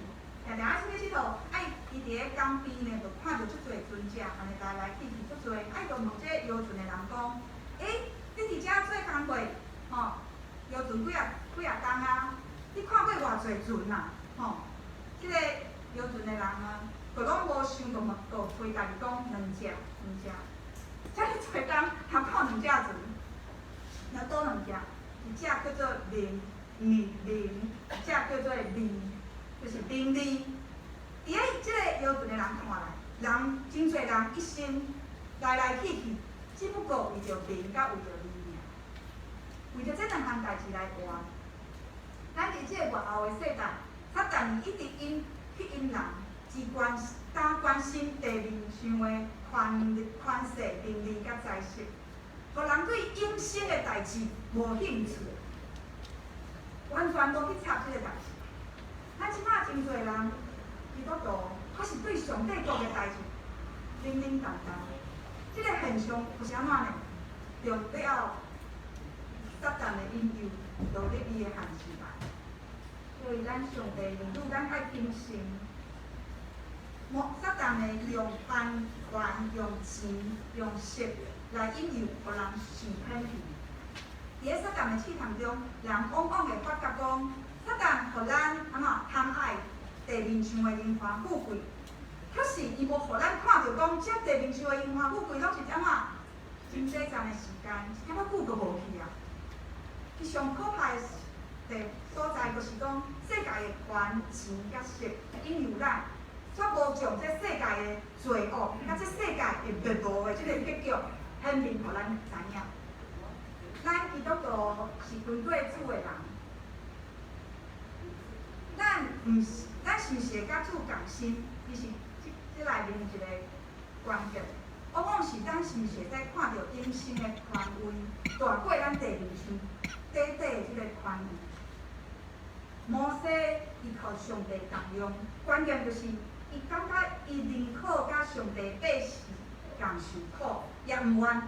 [SPEAKER 5] 定定愛出去𨑨迌，愛伊佇咧江邊呢，就看著足濟船隻，按呢來來去去足濟，啊伊就問這個遊船的人講：欸，你佇遮做工課，吼，遊船幾啊幾啊工啊？你看過偌濟船啊？吼，這個遊船的人啊，就攏無想，就問，就回答伊講兩隻，兩隻。遮爾濟工，通看兩隻船，那佗兩隻？一隻叫做名，名名，一隻叫做利，就是名利。佇咧這個遊船的人看來，人真濟人一生來來去去，只不過為著名佮為著利爾，為著這兩項代誌來活。咱佇這個末後的世代，撒旦一直引吸引人，只關單關心地面上的權力、權勢、名利佮財色，予人對永生的代誌無興趣，完全無去插這個代誌。咱這馬真濟人基督徒，還是對上帝國的代誌冷冷淡淡。這個現象就是按怎呢？就背後撒旦的引誘，落入伊的陷阱內。所以咱上帝兒女，咱愛謹慎。魔撒旦呢，用權權、用錢、用色來引誘，予人受騙去。佇咧撒旦的試探中，人往往會發覺講，撒旦予咱按怎貪愛地面上的榮華富貴，可是伊無予咱看著講，這地面上的榮華富貴攏是按怎？真短暫的時間，一點仔久就無去啊。伊上可怕的地所在，就是講世界的權錢佮色引誘咱，煞無將這世界的罪惡，佮這世界會滅亡的這个結局顯明予咱知影。咱基督徒是跟隨主的人，咱毋是，咱是毋是會佮主仝心？其實這這內面有一个關鍵，往往是咱是毋是會使看著永生的權威大過咱地面上短短的這个權威。摩西伊予上帝重用，關鍵就是伊感覺伊寧可佮上帝百姓仝受苦，也毋願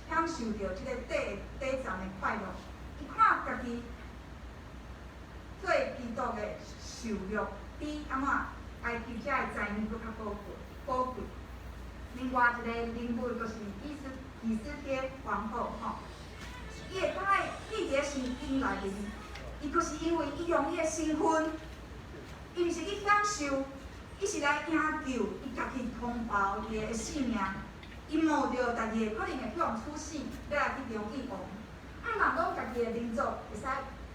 [SPEAKER 5] 享受著這个短短暫的快樂。伊看家己做基督的受辱，比按怎埃及遮的財物閣較寶貴寶貴。另外一个人物就是以斯帖皇后吼，伊會感覺記佇聖經內面，伊就是因為伊用伊的身份，伊毋是去享受，伊是來營救伊家己同胞伊的性命。伊冒著家己可能會予人處死，欲來去中見王，毋茫講家己的民族會使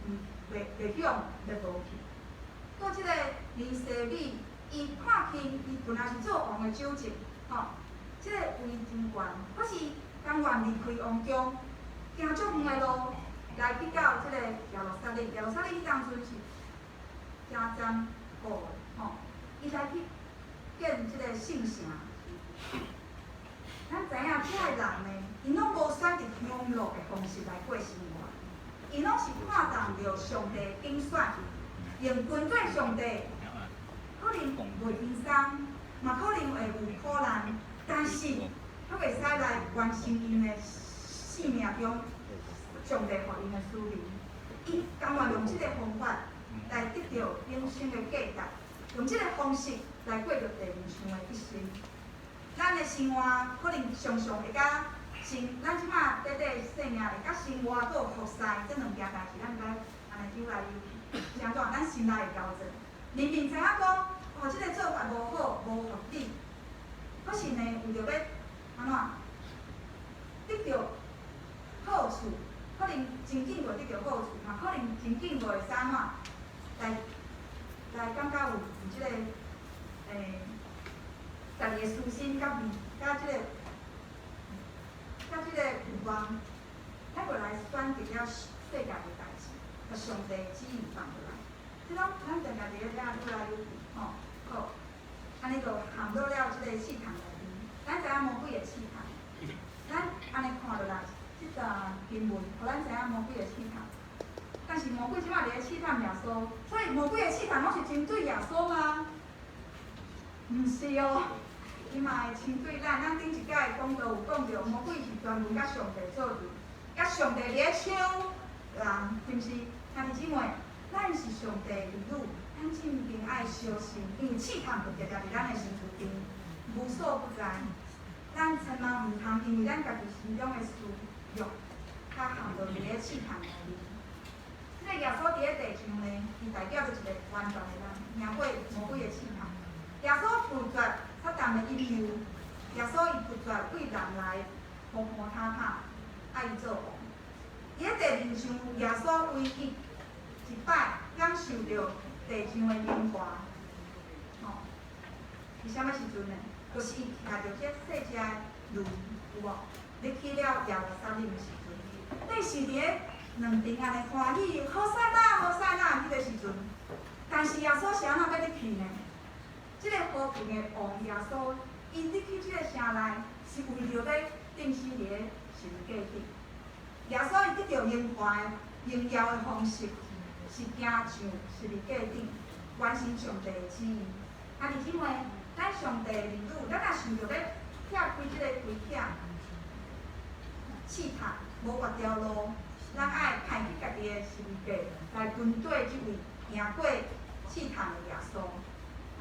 [SPEAKER 5] 毋袂袂予人滅無去。閣這个尼西米，伊看輕伊本來是做王的酒政，吼，這个位真懸，可是甘願離開王宮，行足遠的路來去到這个耶路撒冷。耶路撒冷彼當陣是誠堅固的，吼，伊來去建這个聖城。咱知影這个人呢，𪜶攏無選擇享樂的方式來過生活，𪜶攏是看重著上帝揀選，用跟隨上帝，可能袂輕鬆，嘛可能會有苦難，但是閣會使來完成𪜶的生命中上帝予𪜶的使命。𪜶甘願用這个方法來得著永生的價值，用這个方式來過著地面上的一生。咱的生活可能常常會佮生，咱這馬短短生命會佮生活閣服侍這兩件代誌，咱毋知按呢游來游去，是按怎？咱心內會交戰。明明知影講，哦，這个做法無好，無合理，可是呢，為著欲按怎得著好處，可能真緊會得著好處，嘛可能真緊會使按怎來來感覺有有這个家己的私心佮味，佮這个佮這个欲望，咱就來選擇了世界的代誌，共上帝旨意放落來。這攏咱定定佇咧遮愈來愈去，吼，好，按呢就陷落了這个試探內面。咱知影魔鬼的試探，咱按呢看落來，這段經文，予咱知影魔鬼的試探。但是魔鬼這馬佇咧試探耶穌，所以魔鬼的試探攏是針對耶穌嗎？毋是哦。伊嘛會針對咱，咱頂一擺講道有講著，魔鬼是專門佮上帝做對，佮上帝佇咧搶人，是毋是？兄弟姊妹，咱是上帝兒女，咱真正愛小心，因為試探就定定佇咱的身軀邊，無所不在。咱千萬毋通因為咱家己心中的私欲，較陷落佇咧試探內面。這個耶穌佇咧地上呢，伊代表著一個完全的人，贏過魔鬼的試探。耶穌拒絕撒旦的引誘，耶穌伊拒絕對人來呼呼塔塔，愛伊做王。佇咧地面上，耶穌唯一一擺享受著地上的榮華，吼，佇啥物時陣呢？就是伊徛著這細隻的驢，有無？入去了耶路撒冷的時陣，百姓佇咧兩邊按呢歡喜，和散那，和散那，彼個時陣。但是耶穌是按怎欲入去呢？這個和平的王耶穌，伊入去這個城內，是為著欲釘死佇咧十字架頂。耶穌伊得著榮華的榮耀的方式，是行上十字架頂，完成上帝的旨意。兄弟姊妹，咱上帝的兒女，咱若想著欲拆開這個危險試探，無別條路，咱愛刣去家己的十字架，來跟隨這位贏過試探的耶穌。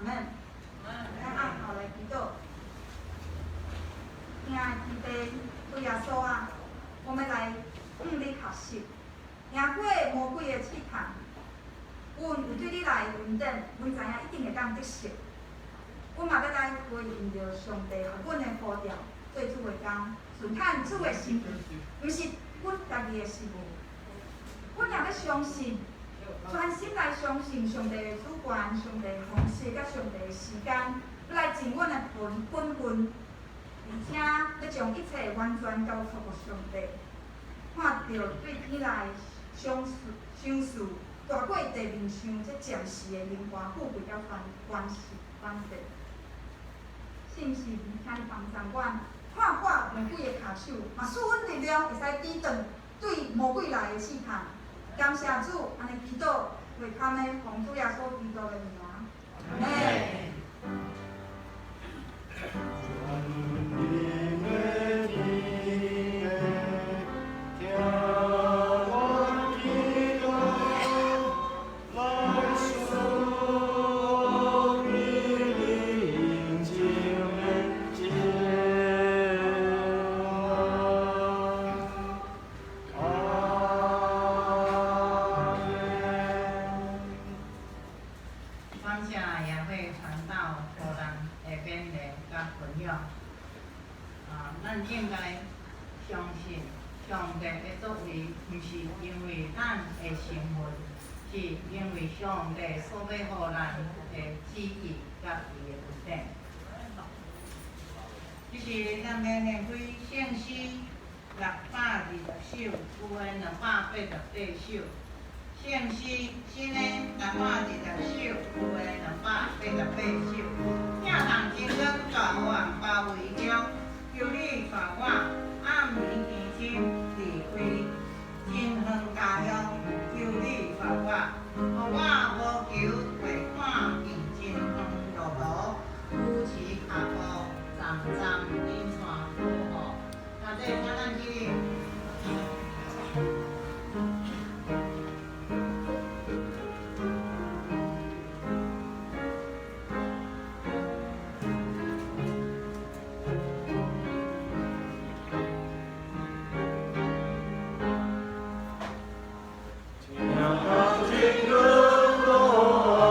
[SPEAKER 5] 阿們。咱按頭來祈禱，親愛的天父，主耶穌啊，我們來向你學習，贏過魔鬼的試探。阮有對你來的恩典，阮知影一定會當得勝。阮嘛欲來回應著上帝予阮的呼召，做主的工，順趁主的心意，毋是阮家己的心意。阮若欲相信，全心來相信上帝的主權、上帝的方式、佮上帝的時間，欲來盡阮的本分，而且欲將一切完全交託予上帝。看著對天來賞賜、賞賜大過地面上這暫時的榮華富貴佮權勢權勢。聖神，請你幫助阮，看破魔鬼的跤手，嘛賜阮力量，會使抵擋對魔鬼來的試探。感謝主，按呢祈禱，為堪的奉主耶穌基督的名。阿們。
[SPEAKER 1] 感謝耶會傳道予咱的勉勵佮分享。啊，咱應該相信上帝的作為，毋是因為咱的身份，是因為上帝所欲予咱的旨意佮伊的恩典。這是咱欲念開聖詩620首，有的288首。聖詩新的620首，舊的288首。疼痛真光大黑暗包圍中，求你帶我暗暝更深離開真遠家鄉，求你帶我，予我無求袂看見真遠路途，扶持跤步，重重引帶保護。那這請咱起立。
[SPEAKER 4] 疼痛真光大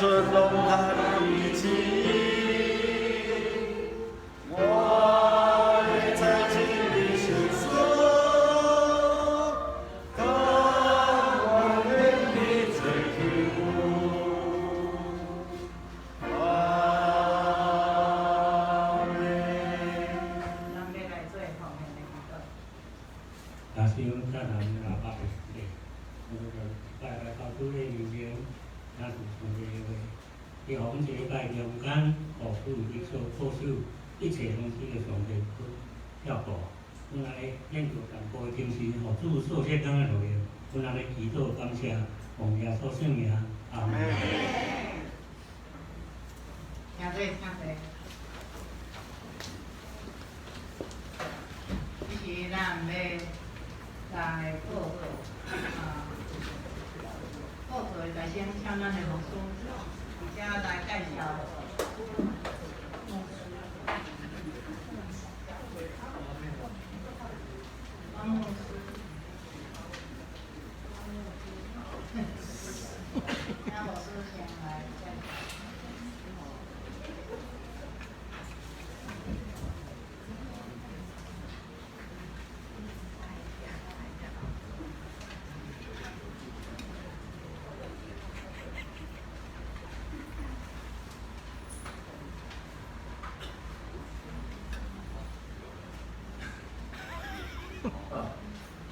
[SPEAKER 4] 出攏較伊錢。我會在這裡受死，甘願願意做棄物。阿們。
[SPEAKER 1] 咱欲來做奉獻的祈禱。
[SPEAKER 6] 也是阮家人老爸的兄弟，我就拜來到主的面前，也是上帝的話，伊予阮這禮拜中間，予主伊所保守一切攏是個上帝去照顧。阮按呢練就淡薄的精神，予主數節工的榮耀，阮按呢祈禱感謝，奉耶穌聖名，阿門。
[SPEAKER 1] 請坐，請坐。這是咱欲來報告啊，報告的來先請咱的牧師，佇遮來介紹。王牧師，請牧師先來介紹。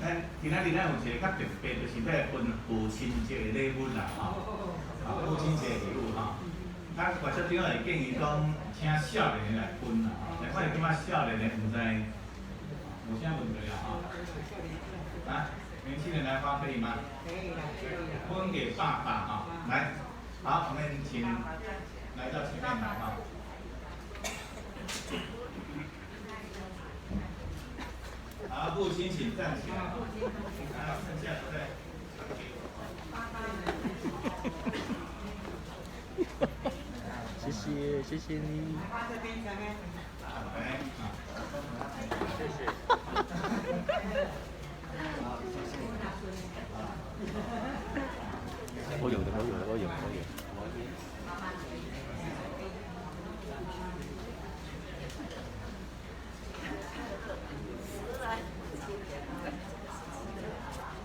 [SPEAKER 7] 咱今仔日咱有一个較特別，就是欲來分父親節的禮物啦，吼。啊，父親節的禮物吼。啊，外小長會建議講，請少年的來分啦，吼。但我是感覺少年的毋知無啥問題啦，吼。啊，年輕人來發可以嗎？
[SPEAKER 1] 可以啦，可以啦。
[SPEAKER 7] 分給爸爸哈，來，好，我們請來到前面來哈。好，父親請站起來。啊，剩下的再給我。
[SPEAKER 2] 謝謝，謝謝你。
[SPEAKER 1] 這邊這邊。
[SPEAKER 7] 來，
[SPEAKER 2] 謝謝。我有的，我有的，我有，我有。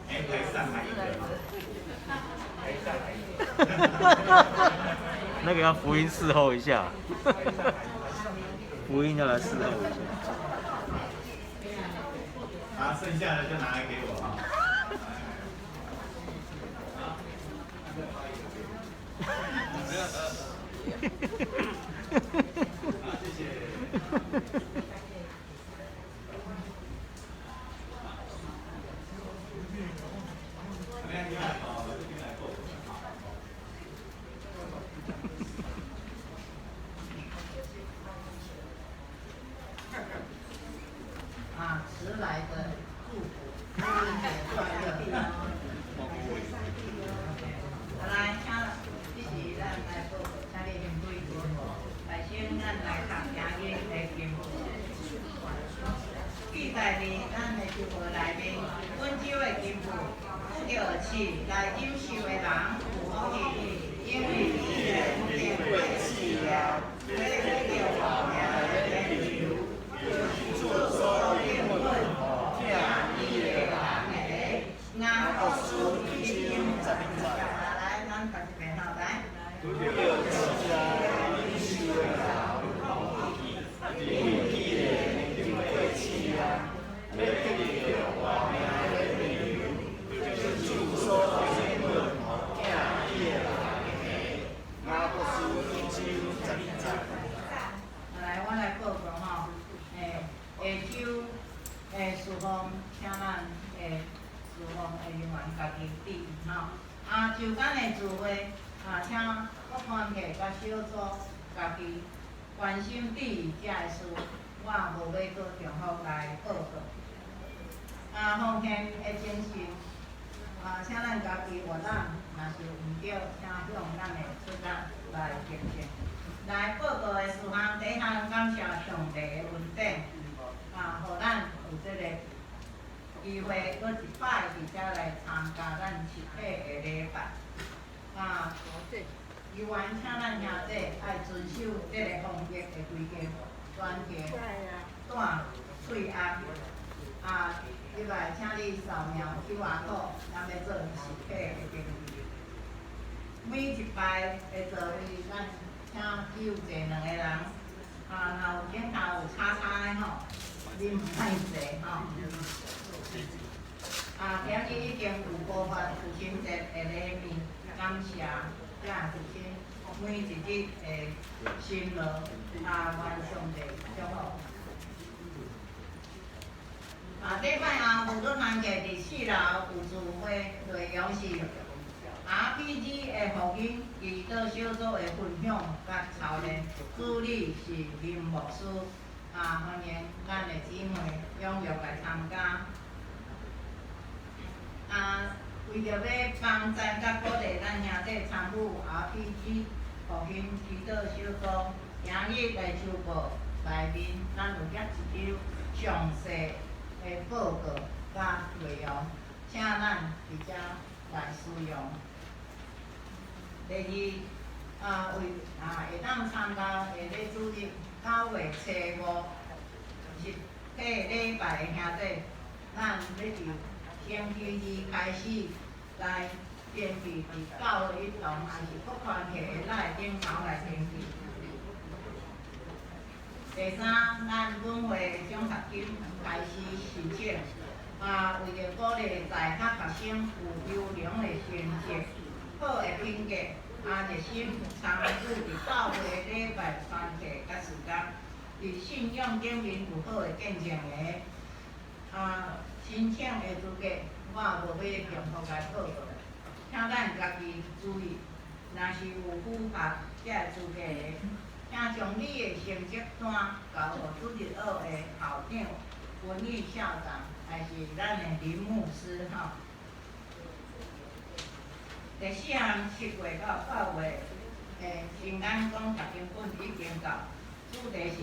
[SPEAKER 7] 哎，台上來一個。台上來一個。
[SPEAKER 2] 那個要福音伺候一下，福音要來伺候一下。
[SPEAKER 7] 好，剩下的就拿來給我啊。好，謝謝。
[SPEAKER 1] 啊，遲來的祝福，父親節快樂。來，請，這是咱來報告，請你先對來先，咱來讀聖經的經文。記載佇咱的經文內面，本周的經文，拄著刺來忍受的人有福氣，因為義人經過試煉，會得著活命的典賞。主所應允疼伊的人的，雅各書一章12節。來，咱讀一遍吼，來。
[SPEAKER 4] 拄著刺來忍受的人有福氣，因為義人經過試煉，欲得著活命的典賞。就是主所應允疼伊的人的，雅各書一章12節。
[SPEAKER 1] 來，我來報告吼，下週的事奉，請咱的事奉的人員家己注意吼。啊，週間的聚會，啊，請各團體佮小組家己關心注意遮的事，我無欲閣重複來報告。啊，奉獻的精神，啊，請咱家己活動，若是毋對，請向咱的出納來糾正。來報告的事項，第一項感謝上帝的恩典，啊，予咱有這個機會，閣一擺佇遮來參加咱實體的禮拜。啊，犹原请咱兄弟爱遵守这个防疫的规定，全程戴喙罨。啊，另外，请你扫描 QR code，咱欲做实体的登记。每一排的座位，咱请只有坐两个人。啊，若有顶头有叉叉的吼，你毋爱坐吼。啊，今日已经有部分父亲节的礼物，感谢这父亲每一日的辛劳，啊，愿上帝祝福。啊，礼拜后无论堂伫四楼有聚会，内容是 RPG 的福音祈祷小组的分享佮操练，主理是林牧师。啊，欢迎咱的姊妹踊跃来参加。啊，为著欲帮助佮鼓励咱兄弟参与 RPG 福音祈祷小组，今日来周报内面，咱有夹一张详细的报告佮内容，请咱伫遮来使用。第二，啊为啊会当参加的礼主日9月初5实体礼拜的兄弟，咱欲伫星期二开始来登记伫教会一堂，抑是国团契的咱顶头来登记。第三，咱本会奖学金开始申请，啊，为著鼓励在学学生有优良的成绩、好的品格，啊，热心参与伫教会礼拜团契佮事工，伫信仰顶面有好的见证的，啊，申请的资格我无欲重复来报告，请咱家己注意，若是有符合这个资格的，请将你的成绩单交予主日学的校长、文玉校长，还是咱的林牧师吼。第四项，7月到9月的新眼光读经本已经到，主题是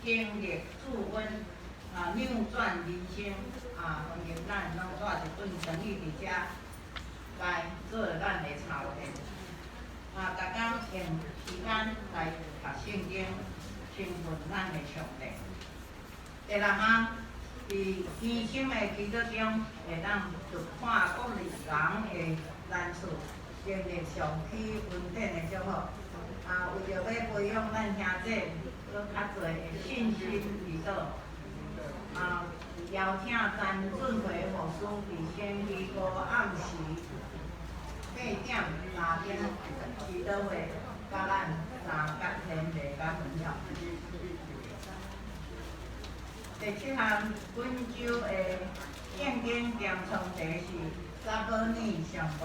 [SPEAKER 1] 经历主恩啊，扭转人生啊，欢迎咱拢带一本圣经伫遮来做咱的操练。啊，逐工用时间来读圣经，亲近咱的上帝。第六项，伫虔诚的祈祷中，会当突破各人的难处，经历上起恩典的祝福。啊，为著欲培养咱兄弟阁较济的信心祈祷，啊，邀请陈俊辉牧师伫星期五暗时8点三点祈祷会，佮咱相佮联系佮分享。第七项，本周的圣经念诵题是撒母耳上传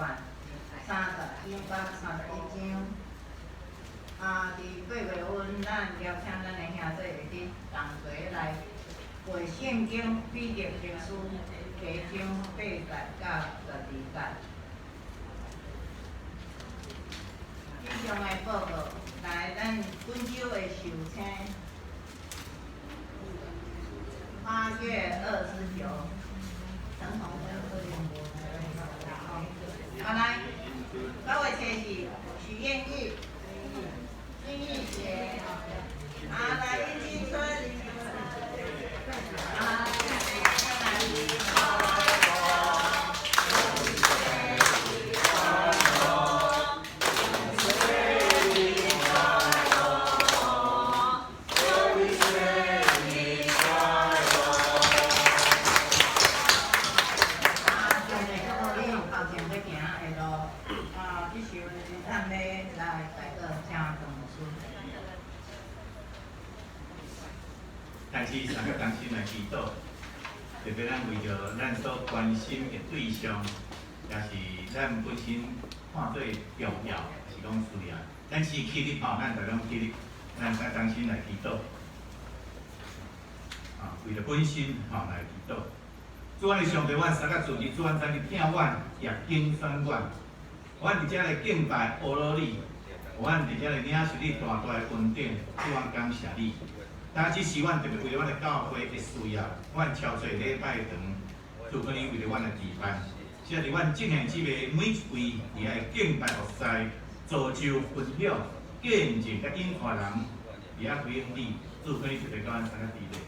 [SPEAKER 1] 30章到31章。啊，伫8月份，咱邀请咱的兄弟会伫同齐来背圣经彼得前书8章8节到12节。以上的报告，来咱本周的寿星，8月29，陈宏辉。好来，9月7日，许艳玉、金玉杰，啊来殷金春，啊来。啊，上帝祝福你头前欲行的路，啊，这时咱欲来代祷，请陈牧师。
[SPEAKER 7] 开始三个同心来祈祷，特别咱为著咱所关心的对象，也是咱本身看做重要，是讲需要。咱是起立吼，咱逐家拢起立，咱再同心来祈祷。啊，为著本身吼来祈祷。主阮的上帝，阮三个主日，主阮知你疼阮，也拣选阮。阮伫遮来敬拜阿罗你，阮伫遮来领受你大大的恩典，主阮感谢你。但这时，阮特别为著阮的教会的需要，阮超做礼拜堂，主可你为著阮来置办。是啊，伫阮进行这个每一位伫遐敬拜服侍，造就分享、见证佮引带人伫遐回应你，主恳你特别佮阮相佮伫咧。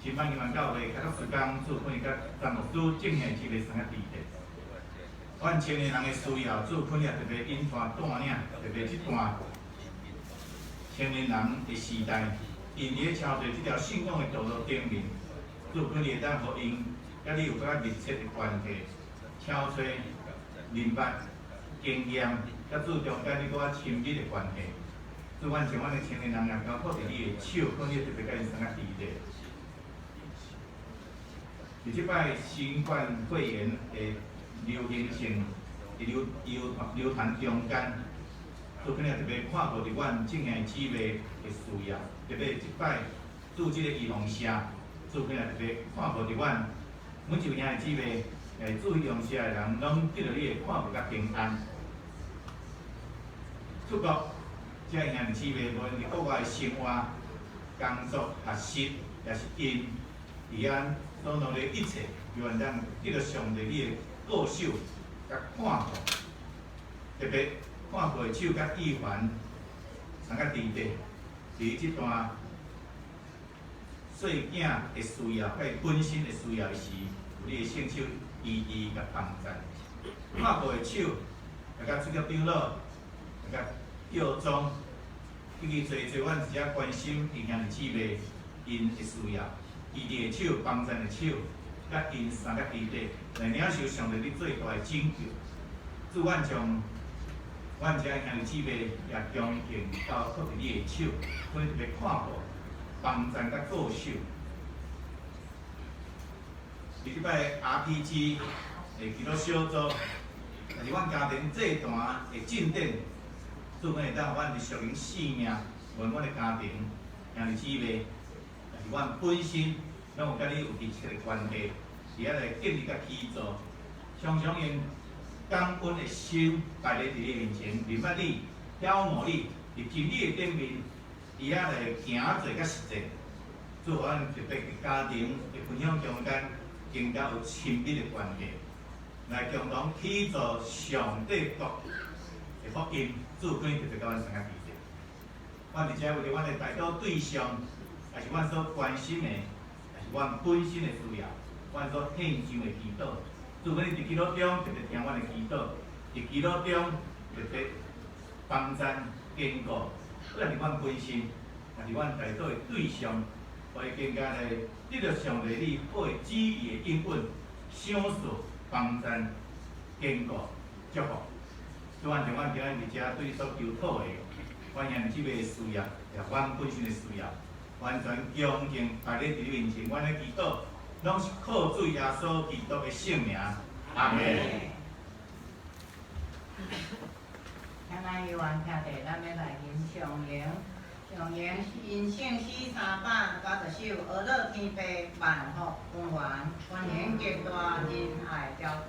[SPEAKER 7] 新班义教会较早时间，主恳你佮张牧师正兄姊妹相佮伫咧。阮青年人的需要，主恳你特别引带带领，特别这段青年人的时代，𪜶伫咧超越这条信仰的道路顶面，主恳你会当予𪜶佮你有较密切的关系，超越明白经验，佮主中间你阁较亲密的关系。主，阮将阮的青年人也交托伫你的手，恳你特别佮𪜶相佮伫咧。伫这摆新冠肺炎的流行性的流流流传中间，主恳你特别看顾伫阮众兄姊妹的需要，特别这摆注这个预防射，主恳你特别看顾伫阮每一位兄弟姊妹，注预防射的人，拢得著你的看顾佮平安。出国，遮兄弟姊妹，无论伫国外生活、工作、学习，抑是𪜶伫遐所努力一切，愿咱得著上帝你的顾守佮看顾，特别看顾的手佮意凡相佮伫咧，伫这段细囝的需要，佮伊本身的需要的时，有你的圣手医治佮帮助。看顾的手，来佮出局长老，来佮叫庄，以及济济阮伫遮关心𪜶兄弟姊妹𪜶的需要，医治的手、帮助的手，佮𪜶相佮伫咧，来领受上帝你最大的拯救。主，阮将阮遮兄弟姊妹也恭敬交托伫你的手，恳你特别看顾、帮助佮顾守。伫这摆 RPG 的祈祷小组，也是阮家庭祭坛的进展，主恳会当予阮伫属灵性命，无论阮的家庭、兄弟姊妹，也是阮本身，拢有佮你有密切的关系，伫遐来建立佮起造，常常用感恩的心摆咧伫你面前，认捌你、仰慕你，伫真理的顶面，伫遐来行做佮实践，主予阮特别伫家庭的分享中间，更加有亲密的关系，来共同起造上帝国的福音。主恳你特别佮阮相佮伫咧。阮伫遮为著阮的代祷对象，也是阮所关心的，也是阮本身的需要，阮所献上的祈祷。主恳你伫祈祷中特别听阮的祈祷，伫祈祷中特别帮赞坚固，不但是阮本身，也是阮代祷的对象，予伊更加来得著上帝你好的旨意的应允、赏赐、帮赞、坚固、祝福。主，阮将阮今日伫遮对你所求讨的，阮兄弟姊妹的需要，也阮本身的需要，完全恭敬摆咧伫你面前，阮的祈祷拢是靠主耶稣基督的圣名，阿门。
[SPEAKER 1] 请咱有缘徛地，咱欲来吟上咏。上咏吟圣诗390首，阿乐天父万福温源，欢迎极大仁爱朝长，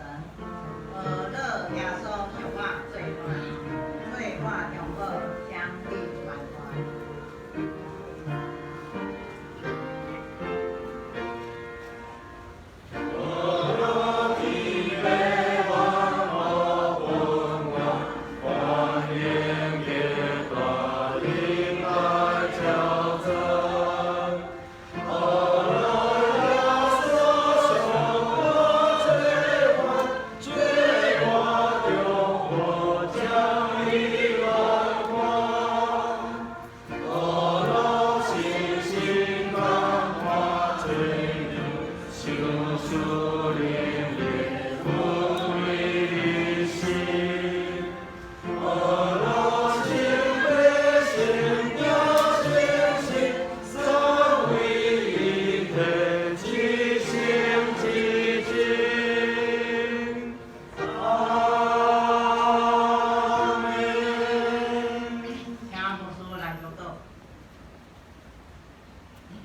[SPEAKER 1] 阿乐耶稣属我做伴，做我中保，相利万愿。请牧师来祝祷。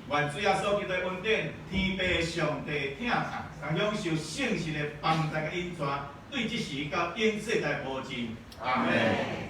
[SPEAKER 7] 愿主耶稣基督的恩典、天父上帝疼爱，共享受圣神的帮助佮引带，对这时到永世代无尽。阿门。